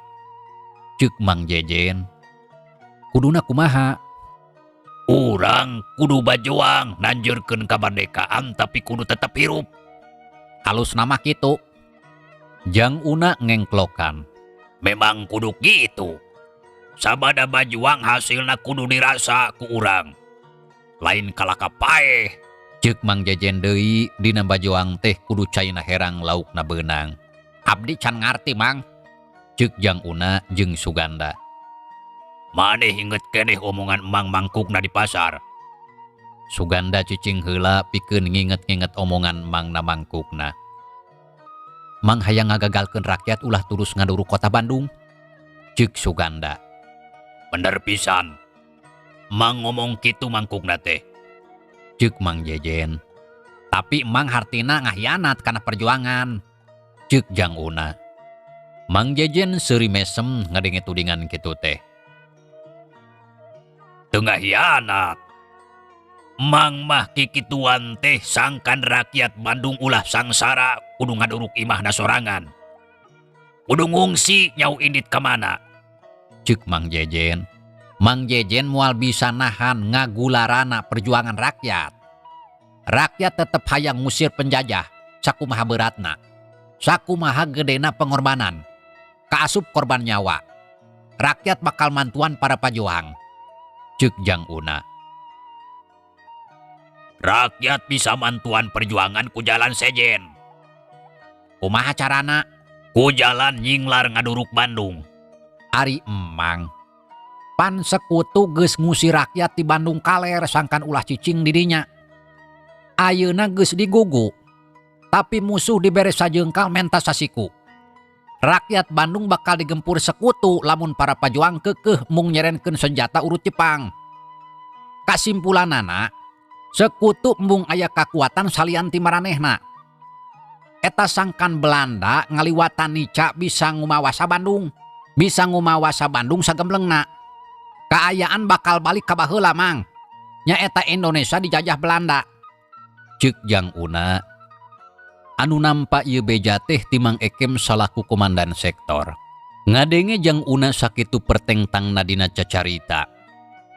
Ceuk Mang Jejen. Kuduna kumaha? Urang kudu bajuang nanjurkeun kemerdekaan tapi kudu tetep hirup. Halus nama kitu. Jang Una ngengklokan. Memang kudu kitu. Sabada bajuang hasilna kudu dirasa ku urang. Lain kalaka paeh. Ceuk Mang Jejen deui dina bajuang teh kudu caina herang laukna beunang. Abdi can ngarti Mang. Ceuk Jang Una jeung Suganda. Maneh inget keneh omongan Mang mangkukna di pasar. Suganda cicing heula pikeun nginget-nginget omongan Mangna mangkukna. Mang hayang ngagagalkeun rakyat ulah terus ngaduruk kota Bandung. Ceuk Suganda. Bener pisan. Mang ngomong kitu mangkukna teh. Ceuk Mang Jejen. Tapi Mang hartina ngahianat kana perjuangan. Ceuk Jang Una. Mang Jejen seuri mesem ngadenge tudingan kitu teh. Teu ngahianat. Mang mah kikituan teh sangkan rakyat Bandung ulah sangsara kudu ngaduruk imahna sorangan. Kudu ngungsi nyau indit ka mana. Ceuk Mang Jejen. Mang Jejen moal bisa nahan ngagularana perjuangan rakyat. Rakyat tetep hayang ngusir penjajah sakumaha beratna. Sakumaha gedena pengorbanan. Kaasup korban nyawa. Rakyat bakal mantuan para pajuang. Ceuk Jang Una. Rakyat bisa mantuan perjuangan ku jalan sejen. Kumaha carana? Ku jalan nyinglar ngaduruk Bandung. Ari emang. Pan sekutu geus ngusir rakyat di Bandung kaler sangkan ulah cicing di dinya. Ayeuna geus digugu. Tapi musuh dibere sajengkal menta sasiku. Rakyat Bandung bakal digempur sekutu lamun para pajuang kekeh mung nyerenkeun senjata urut Jepang. Kasimpulanana, sekutu embung aya kakuatan salian ti maranehna. Eta sangkan Belanda ngaliwatan nica bisa ngumawasa Bandung. Bisa ngumawasa Bandung sagemblengna. Kaayaan bakal balik ka baheula Mang. Nyaeta Indonesia dijajah Belanda. Ceuk Jang Una. Anu nampak ieu beja teh ti Mang Ekem salaku komandan sektor. Ngadenge Jang Una sakitu pertengtangna dina cacarita.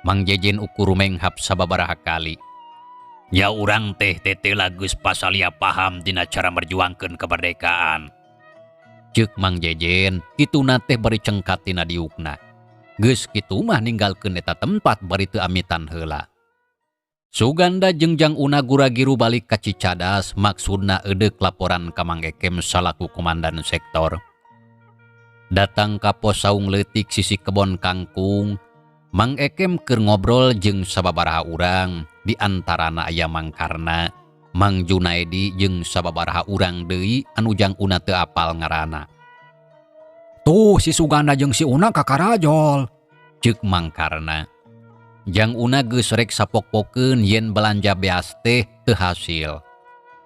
Mang Jejen ukur menghap sababaraha kali. Ya urang teh tetela geus pasalia paham dina cara merjuangkeun kemerdekaan. Ceuk Mang Jejen, kituna teh bari cengkat tina diukna. Geus kitu mah ninggalkeun eta tempat bari teu amitan heula. Suganda jeung Jang Una gura-giru balik ka Cicadas maksudna edeuk laporan ka Mang Ekem salaku komandan sektor. Datang ka pos saung leutik sisi kebon kangkung, Mang Ekem keur ngobrol jeung sababaraha urang, di antarana aya Mang Karna, Mang Junaedi jeung sababaraha urang deui anu Jang Una teu apal ngaranna. Tuh si Suganda jeung si Una kakarajol. Ceuk Mang Karna. Jang Una geus rek sapok-pokeun yen belanja beas teh teu Teu hasil.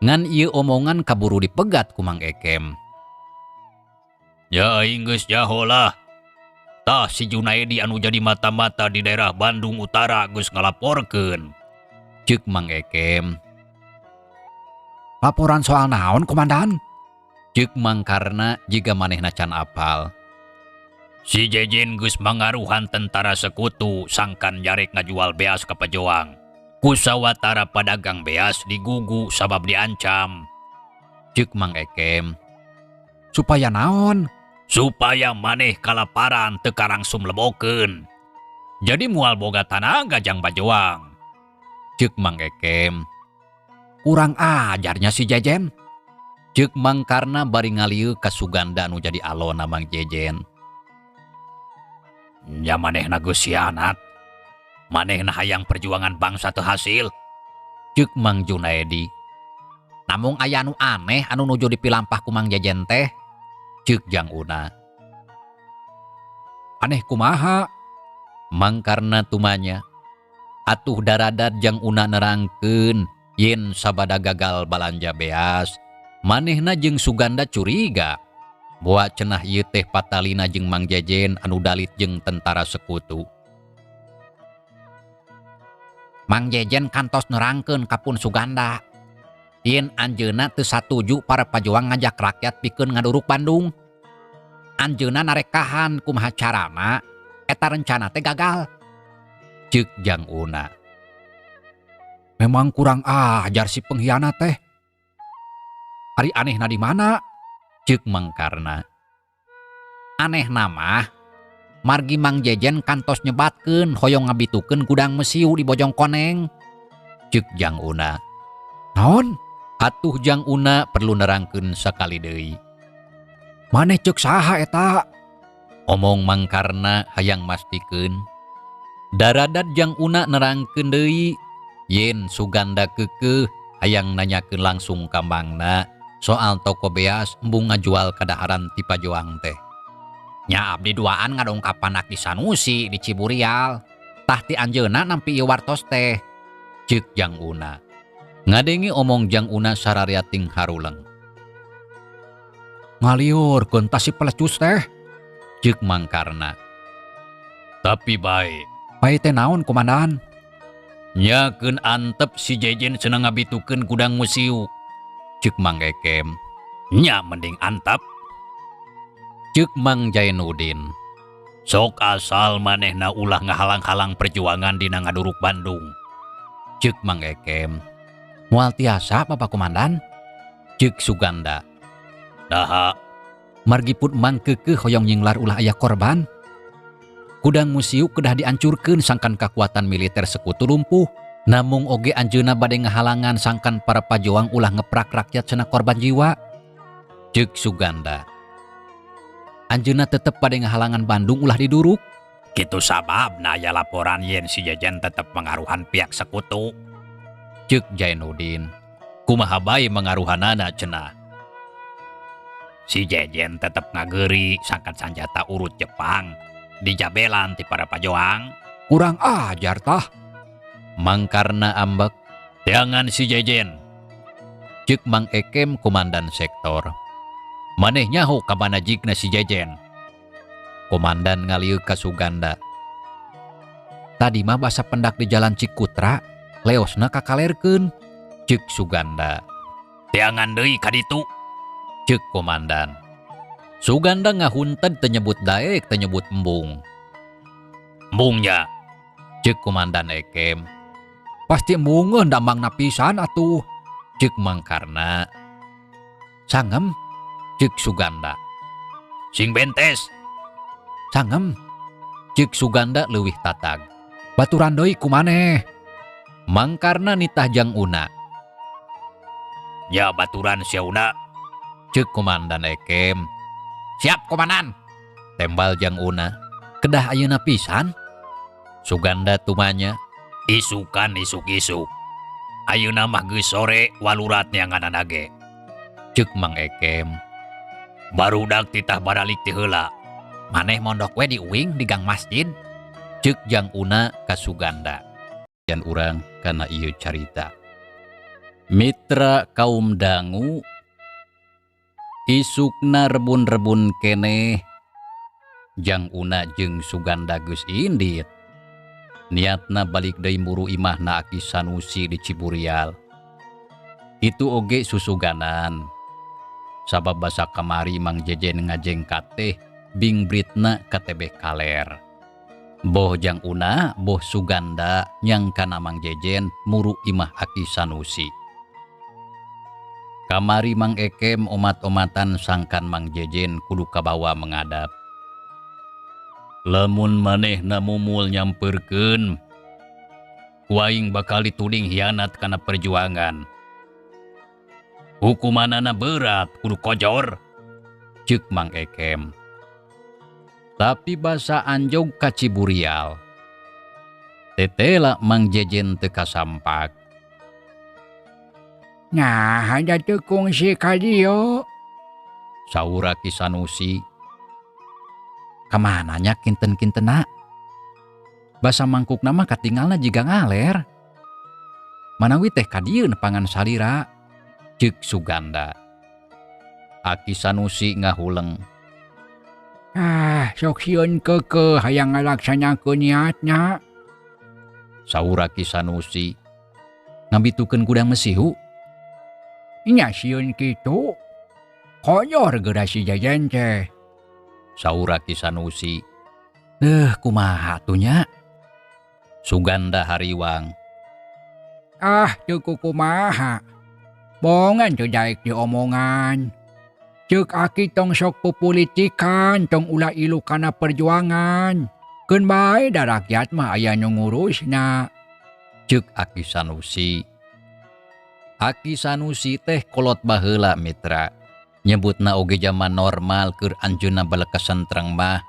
Ngan ieu omongan kaburu dipegat ku Mang Ekem. Ya aing geus nyaho lah. Tah si Junaedi anu jadi mata-mata di daerah Bandung Utara geus ngalaporkeun. Ceuk Mang Ekem. Laporan soal naon, Komandan? Ceuk Mang Karna jiga manehna can apal. Si Jejen geus mangaruhan tentara sekutu sangkan nyarek ngajual beas ka pejuang. Ku sawatara padagang beas digugu sabab diancam. Ceuk Mang Ekem. Supaya naon? Supaya maneh kalaparan teu karangsum lebokeun. Jadi moal boga tanaga jang bajoang. Ceuk Mang Ekem. Kurang ajarnya si Jejen. Ceuk Mang Karna bari ngalieu ka Suganda anu jadi alona Mang Jejen. Nya manehna geus hianat. Manehna hayang perjuangan bangsa teu hasil. Ceuk Mang Junaedi. Namung aya anu aneh anu nuju dipilampah ku Mang Jejen teh. Ceuk Jang Una. Aneh kumaha? Mang Karna tumanya. Atuh daradat Jang Una nerangkeun yen sabada gagal balanja beas. Manehna jeung Suganda curiga. Boa cenah ieu teh patalina jeung Mang Jejen anu dalit jeung tentara sekutu. Mang Jejen kantos nerangkeun ka pun Suganda. Yen anjeunna teu satuju para pajuang ngajak rakyat pikeun ngaduruk Bandung. Anjeunna narekahan kumaha carana eta rencana teh gagal. Ceuk Jang Una. Memang kurang ajar si pengkhianat teh. Ari anehna di mana? Ceuk Mang Karna. Anehna mah margi Mang Jejen kantos nyebatkeun hoyong ngabitukeun gudang mesiu di Bojongkoneng. Ceuk Jang Una. Naon? Atuh Jang Una perlu nerangkeun sakali deui. Maneh ceuk saha eta? Omong Mang Karna hayang mastikeun. Daradat Jang Una nerangkeun deui yen Suganda keukeuh hayang nanyakeun langsung ka Mangna soal toko beas embung ngajual kadaharan ti pajoang teh. Nya abdi duaan ngadongkapan Aki Sanusi di Ciburial. Tah ti anjeunna nampi ieu wartos teh. Ceuk Jang Una. Ngadenge omong Jang Una sararea ting haruleng. Ngaliurkeun tah si pelecus teh. Ceuk Mang Karna. Tapi bae. Bae teh naon komandan? Nyakeun antep si Jejen cenah ngabitukeun gudang musiu. Ceuk Mang Ekem. Nya mending antep. Ceuk Mang Jainuddin. Sok asal manehna ulah ngahalang-halang perjuangan dina ngaduruk Bandung. Ceuk Mang Ekem. Moal tiasa Bapak Komandan? Ceuk Suganda. Daha. Margi pun Mang keukeuh hoyong nyinglar ulah aya korban. Gudang musiu kedah diancurkeun sangkan kakuatan militer sekutu lumpuh. Namung oge anjeunna bade ngahalangan sangkan para pajoang ulah ngeprak rakyat cenah korban jiwa. Ceuk Suganda. Anjeunna tetep bade ngahalangan Bandung ulah diduruk. Kitu sababna aya laporan yen si Jejen tetep mengaruhan pihak sekutu. Ceuk Jainuddin. Kumaha bae mengaruhanana cenah. Si Jejen tetep ngageuri sangkan sanjata urut Jepang dijabelan ti para pajoang. Kurang ajar tah. Mang Karna ambek. Jangan si Jejen. Ceuk Mang Ekem komandan sektor. Maneh nyaho ka mana jigna si Jejen. Komandan ngalieu ka Suganda. Tadi mah basa pendak di jalan Cikutra, leosna kakalerkeun. Ceuk Suganda. Teangan deui ka ditu. Ceuk komandan. Suganda ngahunted teu nyebut daek teu nyebut embung. Embungnya. Ceuk komandan Ekem. Pasti embungeun da mangna pisan atuh. Ceuk Mang Karna. Sangem. Ceuk Suganda. Sing bentes. Sangem. Ceuk Suganda leuwih tatag. Baturan deui ku maneh. Mang Karna nitah Jang Una. Ya baturan sia Una. Ceuk komandan Ekem. Siap komandan. Tembal Jang Una. Kedah ayeuna pisan. Suganda tumanya. Isukan isuk-isuk. Ayeuna mah geus sore walurat neanganana ge. Ceuk Mang Ekem. Barudak titah baralik ti heula. Maneh mondok we di uing di gang masjid. Ceuk Jang Una ka Suganda. Jan urang kana ieu carita. Mitra kaum dangu, isukna rebun-rebun keneh Jang Una jeung Suganda geus indit. Niatna balik deui muru imahna Aki Sanusi di Ciburial. Kitu oge susuganan. Sabab basa kamari Mang Jejen ngajengkat teh bingbritna ka tebeh kaler. Boh Jang Una, boh Suganda nyangkana Mang Jejen muru imah Aki Sanusi. Kamari Mang Ekem omat-omatan sangkan Mang Jejen kudu kabawa mengadap. Lamun manehna mumul nyamperkeun, ku aing bakal dituding hianat kana perjuangan. Hukumanana berat kudu kojor, ceuk Mang Ekem. Tapi basa anjog ka Ciburial. Tetela Mang Jejen teu kasampak. Nah, hanya teu kungsi ka dieu. Saur Aki Sanusi. Kamana nya kinten-kintena? Basa mangkukna mah katingalna jiga ngaler. Manawi teh ka dieu nepangan salira, ceuk Suganda. Aki Sanusi ngahuleng. Ah, sok sieun keukeuh hayang ngalaksanakeun niatna. Saur Aki Sanusi. Ngabitukeun gudang mesihu. Nya sieun kitu. Konyol geura si Jejen teh. Saur Aki Sanusi. Kumaha atuh nya? Suganda hariwang. Ah, teu kukumaha. Bongan teu daek diomongan. Ceuk Aki tong sok pupolitikan, tong ulah ilu kana perjuangan. Keun bae da rakyat mah aya nu ngurusna. Ceuk Aki Sanusi. Aki Sanusi teh kolot baheula mitra. Nyebutna oge zaman normal keur anjeunna belekesan terang mah.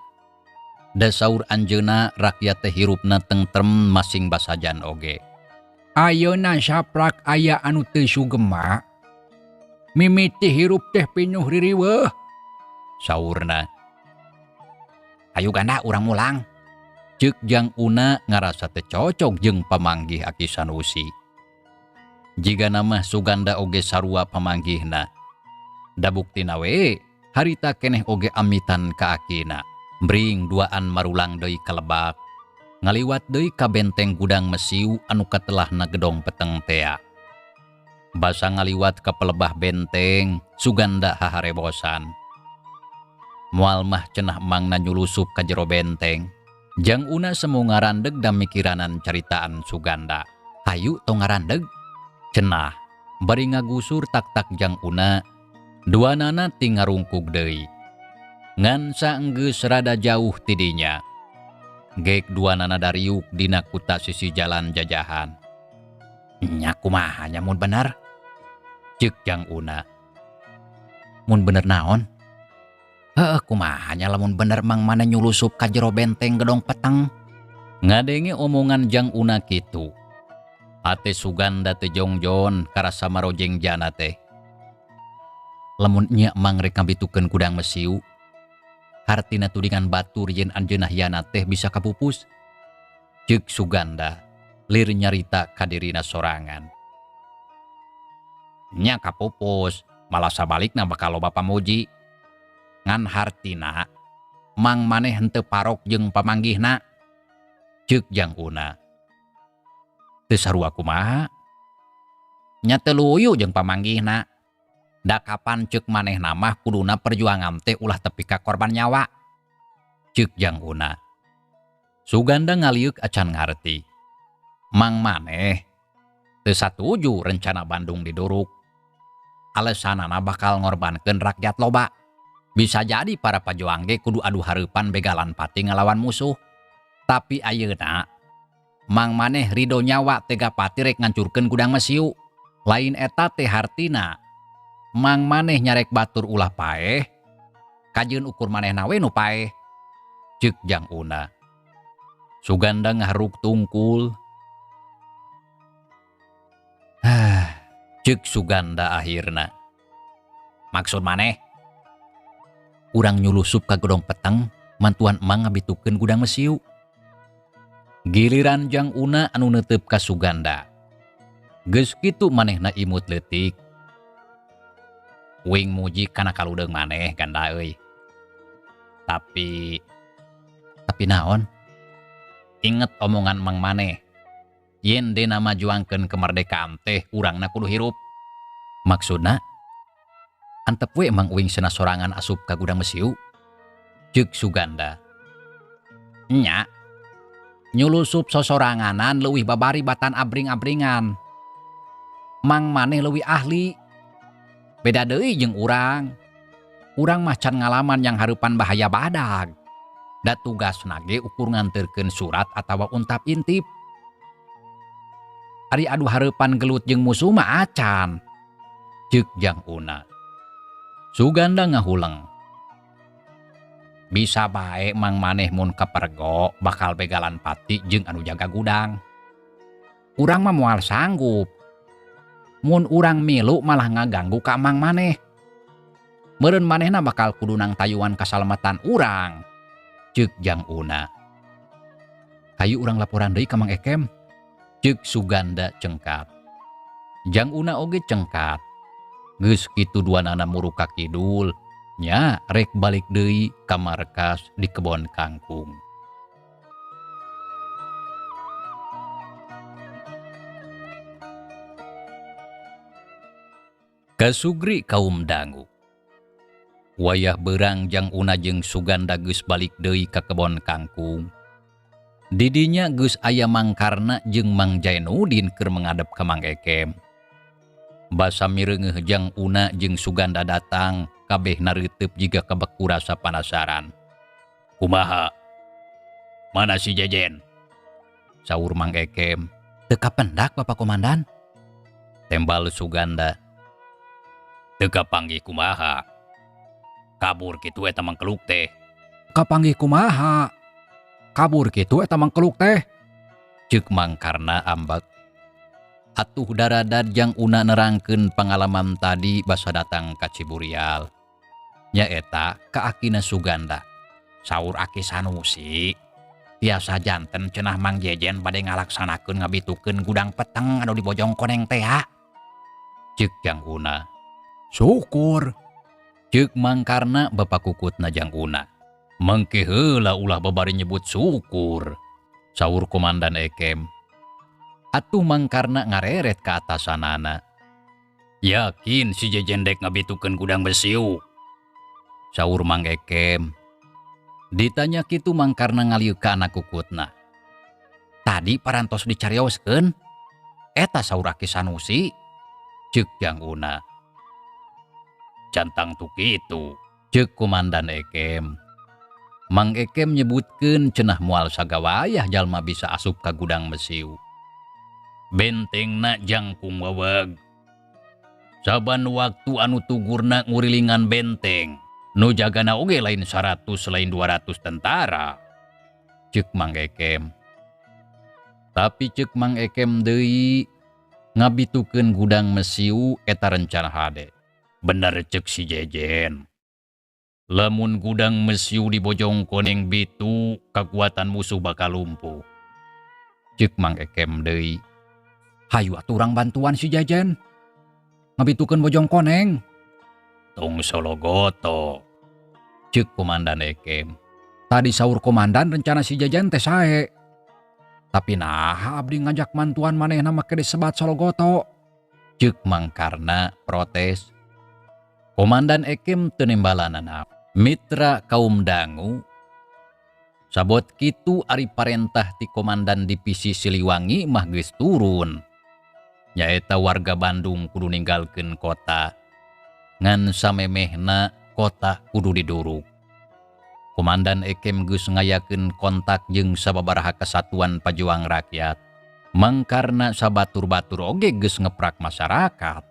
Da saur anjeunna rakyat teh hirupna tentrem masing basajan oge. Ayeuna saprak aya anu teu sugema. Mimiti hirup teh pinuh ririweuh. Saurna. Hayu ganda urang mulang. Ceuk Jang Una ngarasa teu cocok jeung pamanggih Aki Sanusi. Jiga nama Suganda oge sarua pamanggihna. Da buktina we harita keneh oge amitan ka akina. Bring duaan marulang deui ka lebak. Ngaliwat deui ka benteng gudang mesiu anu katelahna gedong peteng tea. Basa ngaliwat ka pelebah benteng, Suganda haharebosan. Moal mah cenah mangna nyulusup ka jero benteng. Jang Una semu ngarandeg da mikiranan caritaan Suganda. Hayu tong ngarandeg? Cenah, bari ngagusur tak-tak Jang Una, duanana ti ngarungkug deui. Ngan saenggeus rada jauh tidinya. Gek duanana dariuk dina kuta sisi jalan jajahan. Nya kumaha nya mun bener? Ceuk Jang Una. Mun bener naon? Heuh, kumaha nya lamun bener mang mana nyulusup ka jero benteng gedong peteng? Ngadenge omongan Jang Una kitu. Ate Suganda teh jongjon karasa marojeng jana teh. Lamun nya mang rek ngabitukeun gudang mesiu, hartina tudingan batur yen anjeunna hianat teh bisa kapupus. Ceuk Suganda lir nyarita ka dirina sorangan. Nya kapupus, malah sabalikna bakal loba pamuji. Ngan hartina mang maneh henteu parok jeung pamanggihna. Ceuk Jang Una. Teu sarua kumaha? Nya teu luyu jeung pamanggihna. Da kapan ceuk manehna mah kuduna perjuangan teh ulah tepi ka korban nyawa. Ceuk Jang Una. Suganda ngaliuk acan ngarti. Mang maneh teu satuju rencana Bandung diduruk. Alesanana bakal ngorbankeun rakyat loba. Bisa jadi para pajuang ge kudu adu hareupan begalan pati ngalawan musuh. Tapi ayeuna mang maneh rido nyawa tega pati rek ngancurkeun gudang mesiu. Lain eta teh hartina mang maneh nyarek batur ulah paeh, kajeun ukur manehna we nu paeh. Ceuk Jang Una. Suganda ngaharuk tungkul. Hah, ceuk Suganda akhirna. Maksud maneh? Urang nyulusup ka gedong peteng, mantuan emang ngabitukeun gudang mesiu. Giliran Jang Una anu neuteup ka Suganda. Geus kitu manehna imut leutik. Uing muji kana kaludeung maneh Ganda euy. Tapi Tapi naon? Inget omongan mang maneh. Yen dena majuangkeun kemerdekaan teh urangna kudu hirup. Maksudna? Antep we Mang Uing cenah sorangan asup ka gudang mesiu. Ceuk Suganda. Nya. Nyulusup sosoranganan leuwih babari batan abring-abringan. Mang maneh leuwih ahli. Beda deui jeung urang. Urang mah can ngalaman yang hareupan bahaya badag. Da tugasna ge ukur nganterkeun surat atawa untap intip. Ari adu hareupan gelut jeung musuh mah acan. Ceuk Jang Una. Suganda ngahuleng. Bisa bae mang maneh mun kapergo bakal begalan pati jeung anu jaga gudang. Urang mah moal sanggup. Mun urang milu malah ngaganggu ka mang maneh. Meureun manehna bakal kudu nangtayuan kasalamatan urang. Ceuk Jang Una. Hayu urang laporan deui ka Mang Ekem. Ceuk Suganda cengkat. Jang Una oge cengkat. Geus kitu duanana muruk ka kidul. Nya rek balik deui ka markas di kebon kangkung. Kasugri kaum dangu. Wayah beurang Jang Una jeung Suganda geus balik deui ka kebon kangkung. Didinya geus aya Mang Karna jeung Mang Jainuddin keur menghadap ka Mang Ekem. Basa mireungeuh Jang Una jeung Suganda datang, kabeh nareuteub jiga kabeku rasa panasaran. Kumaha? Mana si Jejen? Saur Mang Ekem. Teu kapendak Bapak Komandan. Tembal Suganda. Teu kapanggih kumaha? Kabur kitu eta mangkeluk teh. Kapanggih kumaha? Kabur kitu eta mangkeluk teh. Ceuk Mang Karna ambek. Atuh daradad Jang Una nerangkeun pangalaman tadi basa datang ka Ciburial. Nyaeta ka akina Suganda. Saur Aki Sanusi tiasa janten cenah Mang Jejen bade ngalaksanakeun ngabitukeun gudang peteng anu di Bojong Koneng teh ha. Ceuk Jang Una. Syukur. Ceuk Mang Karna bapak kukutna Jang Una. Mangke heula ulah babari nyebut syukur. Saur Komandan Ekem. Atuh Mang Karna ngareret ka atasanana. Yakin si Jejen dek ngabitukeun gudang besiu. Saur Mang Ekem. Ditanya kitu Mang Karna ngalieu ka anak kukutna. Tadi parantos dicarioskeun. Eta saur Aki Sanusi. Ceuk Jang Una. Cantang tu kitu. Ceuk Komandan Ekem. Mang Ekem nyebutkeun cenah moal sagawayah jalma bisa asup ka gudang mesiu. Bentengna jangkung weweg. Saban waktu anu tugurna ngurilingan benteng. Nu jagana oge lain 100 lain 200 tentara. Ceuk Mang Ekem. Tapi ceuk Mang Ekem deui ngabitukeun gudang mesiu eta rencana hade. Bener ceuk si Jejen. Lamun gudang mesiu di Bojong Koneng bitu, kekuatan musuh bakal lumpuh. Ceuk Mang Ekem deui. Hayu atuh urang bantuan si Jejen. Ngabitukeun Bojong Koneng. Tong sologoto. Ceuk Komandan Ekem. Tadi saur komandan rencana si Jejen teh sae. Tapi naha abdi ngajak mantuan manehna make disebat sologoto. Ceuk Mang Karna protes. Komandan Ekem teu nembalanana. Mitra kaum dangu. Sabot kitu ari parentah ti Komandan Divisi Siliwangi mah geus turun. Nyaeta warga Bandung kudu ninggalkeun kota. Ngan samemehna kota kudu diduruk. Komandan Ekem geus ngayakeun kontak jeung sababaraha kesatuan pajuang rakyat. Mangkarna sabatur-batur oge geus ngeprak masyarakat.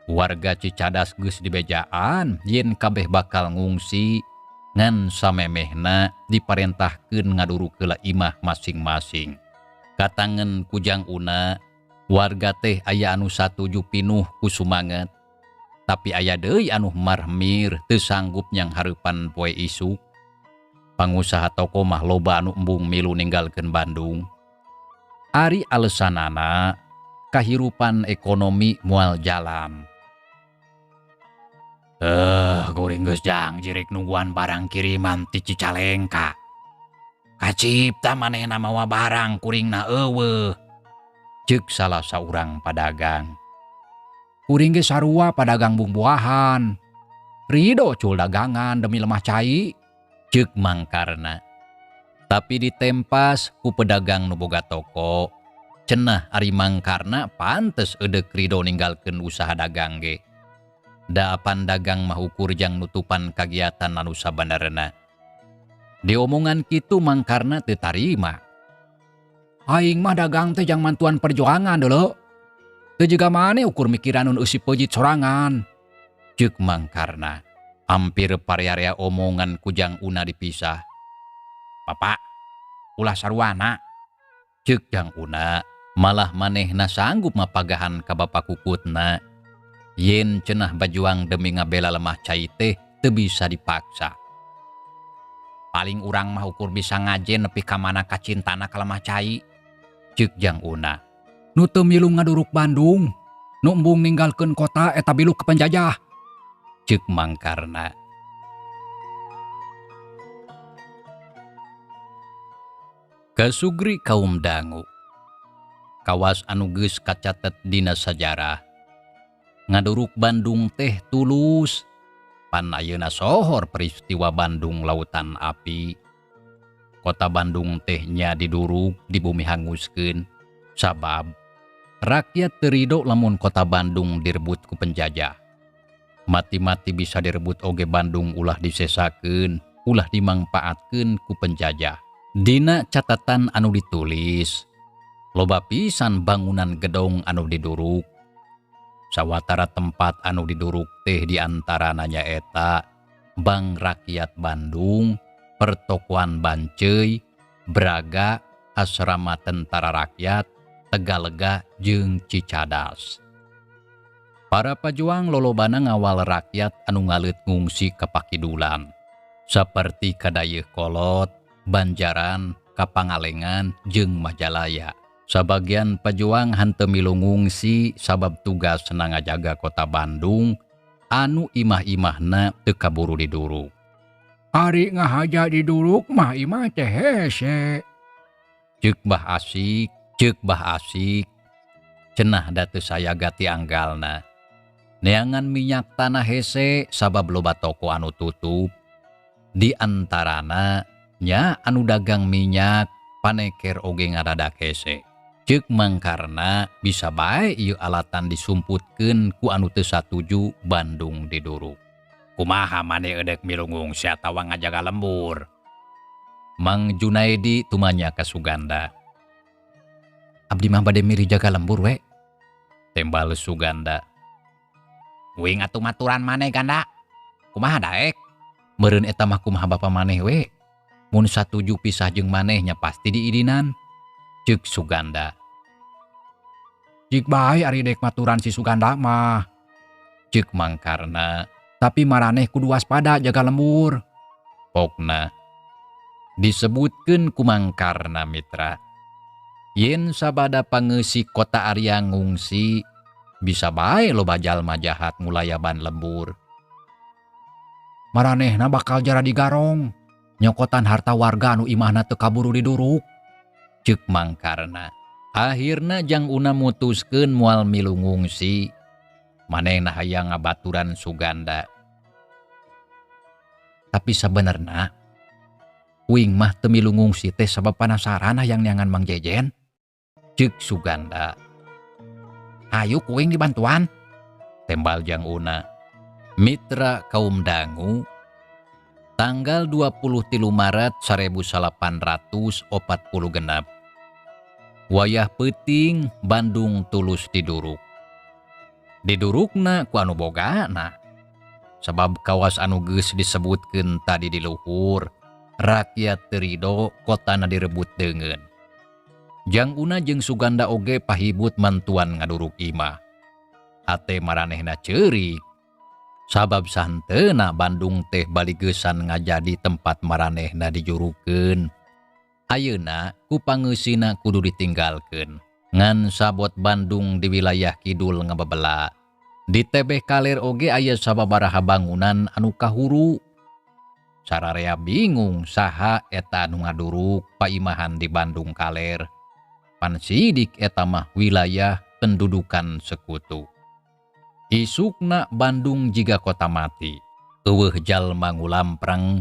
Warga Cicadas geus dibejaan yen kabeh bakal ngungsi ngan samemehna diparentahkeun ngaduruk heula imah masing-masing. Katangen ku Jang Una, warga teh aya anu satuju pinuh ku sumanget. Tapi aya deui anu marmir teu sanggup nyang hareupan poe isuk. Pangusaha toko mah loba anu embung milu ninggalkeun Bandung. Ari alesanana Kahirupan ekonomi moal jalan. Kuring geus jang jirik nungguan barang kiriman ti Cicalengka. Kacipta manehna mawa barang kuringna eueuh. Ceuk salah saurang padagang. Kuring ge sarua padagang bumbuahan. Rido cul dagangan demi lemah cai. Ceuk Mangkarna. Tapi ditempas ku pedagang nu boga toko. Cenah ari Mangkarna pantes eudek rido ninggalkeun usaha dagang ge. Daapan dagang mah ukur jang nutupan kagiatan anu sabenerna. Diomongan kitu Mangkarna teu tarima. Aing mah dagang teh jang mantuan perjuangan deuleu. Teu jiga maneh ukur mikiran nu eusi peujit sorangan. Ceuk Mangkarna. Hampir parea-rea omongan ku Jang Una dipisah. Bapak, ulah saruana. Ceuk Jang Una, malah manehna sanggup mapagahan ka bapak kukutna. Yen cenah bajuang demi ngabela lemah cai teh teu bisa dipaksa. Paling urang mah ukur bisa ngajen nepi ka mana kacintana ka lemah cai. Ceuk Jang Una. Nu teu milu ngaduruk Bandung, nu embung ninggalkeun kota eta bilu ke penjajah. Ceuk Mangkarna. Kasugri kaum dangu. Kawas anu geus kacatet dina sajarah. Ngaduruk Bandung teh tulus. Pan ayeuna sohor peristiwa Bandung Lautan Api. Kota Bandung teh nya diduruk di bumi hanguskeun. Sabab rakyat teu rido lamun kota Bandung direbut ku penjajah. Mati-mati bisa direbut oge Bandung ulah disesakeun, ulah dimangpaatkeun ku penjajah. Dina catatan anu ditulis, loba pisan bangunan gedong anu diduruk. Sawatara tempat anu diduruk teh diantarana nyaeta Bank Rakyat Bandung, Pertokoan Banceuy, Braga, Asrama Tentara Rakyat, Tegalega jeung Cicadas. Para pajuang lolobana ngawal rakyat anu ngaleut ngungsi ka pakidulan, saperti ka Dayeuhkolot, Banjaran, Kapangalengan jeung Majalaya. Sabagian pajuang henteu milu ngungsi sabab tugasna ngajaga kota Bandung anu imah-imahna teu kaburu diduruk. Ari ngahaja diduruk mah imah teh hese. Ceuk Bah Asik, ceuk Bah Asik. Cenah da teu sayaga ti anggalna. Neangan minyak tanah hese sabab loba toko anu tutup. Di antarana nya anu dagang minyak paneker oge ngadadak hese. Ceuk Mangkarna bisa bae ieu alatan disumputkeun ku anu teu satuju Bandung diduruk. Kumaha maneh eudek milu ngungsi atawa ngajaga lembur? Mang Junaidi tumanya ka Suganda. Abdi mah bade milih jaga lembur we. Tembal Suganda. Uing atuh maturan maneh Ganda. Kumaha daek? Meureun eta mah kumaha bapa maneh we. Mun satuju pisah jeung maneh nya pasti diidinan. Ceuk Suganda. Jik bae ari dek maturan si Suganda mah. Ceuk Mangkarna. Tapi maraneh kudu waspada jaga lembur. Pokna disebutkeun ku Mangkarna mitra. Yen sabada pangeusi kota Arya ngungsi, bisa bae loba jalma jahat ngulayaban lembur. Maranehna bakal jara digarong, nyokotan harta warga anu imahna teu kaburu diduruk. Ceuk Mangkarna. Akhirna Jang Una mutuskeun moal milu ngungsi. Manehna hayang ngabaturan Suganda. Tapi sabenerna uing mah teu milu ngungsi teh sabab panasaran hayang neangan Mang Jejen. Ceuk Suganda. Hayu kuing dibantuan. Tembal Jang Una. Mitra kaum dangu, tanggal 23 Maret 1846. Wayah peuting Bandung tulus diduruk. Didurukna ku anu bogana. Sabab kawas anu geus disebutkeun tadi di luhur, rakyat teu rido kotana direbut deungeun. Jang Una jeung Suganda oge pahibut mantuan ngaduruk imah. Hate maranehna ceurik. Sabab sahenteuna Bandung teh baligeusan ngajadi tempat maranehna dijurukeun. Ayeuna ku pangeusina kudu ditinggalkeun. Ngan sabot Bandung di wilayah kidul ngabebela. Di tebeh kaler oge aya sababaraha bangunan anu kahuru. Sararea bingung saha eta anu ngaduruk paimahan di Bandung Kaler. Pan sidik eta mah wilayah pendudukan sekutu. Isukna Bandung jiga kota mati. Eueuh jalma ngulampreng,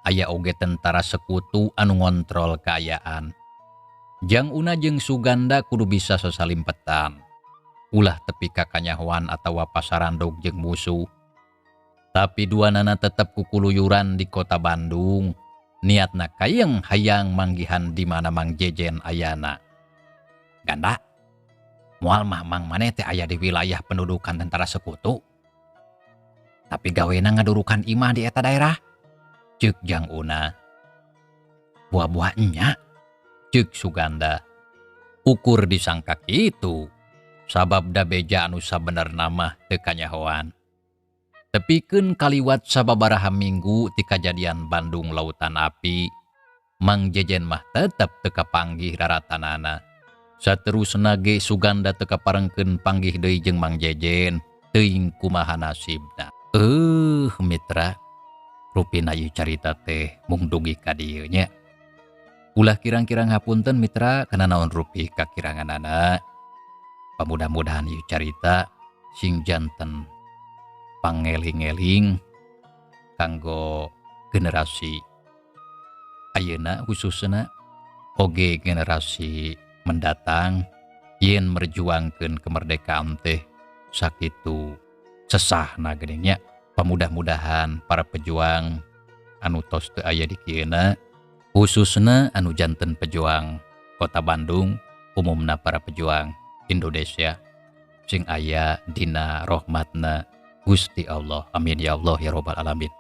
aya oge tentara sekutu anu ngontrol kaayaan. Jang Una jeung Suganda kudu bisa sasalimpetan. Ulah tepi ka kanyahoan atawa pasarandog jeung musuh. Tapi duanana tetep kukuluyuran di kota Bandung. Niatna kayeng hayang manggihan di mana Mang Jejen ayana. Ganda, moal mah Mang maneh teh aya di wilayah pendudukan tentara sekutu. Tapi gawena ngadurukan imah di eta daerah. Ceuk Jang Una. Buah-buah nya. Ceuk Suganda. Ukur disangka kitu. Sabab da beja anu sabenerna mah teu kanyahoan. Tepikeun kaliwat sababaraha minggu ti kajadian Bandung Lautan Api, Mang Jejen mah tetep teu kapanggih raratanana. Saterusna ge Suganda teu kaparengkeun panggih deui jeung Mang Jejen, teuing kumaha nasibna. Mitra, rupina ieu carita teh mung dugi ka dieu nya. Ulah kirang-kirang hapunten mitra kana naon rupi kakiranganana. Pamudah-mudahan ieu carita sing janten pangeling-eling kanggo generasi ayeuna khususna oge generasi mendatang yen merjuangkeun kemerdekaan teh sakitu sesahna geuning nya. Pamudah-mudahan para pejuang anu tos teu aya di kieuna khususna anu janten pejuang Kota Bandung, umumna para pejuang Indonesia sing aya dina rahmatna Gusti Allah. Amin ya Allah ya robbal alamin.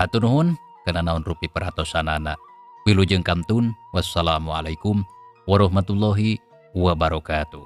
Hatur nuhun kana naon rupi perhatosanana. Wilujeng kantun. Wassalamualaikum warahmatullahi wabarakatuh.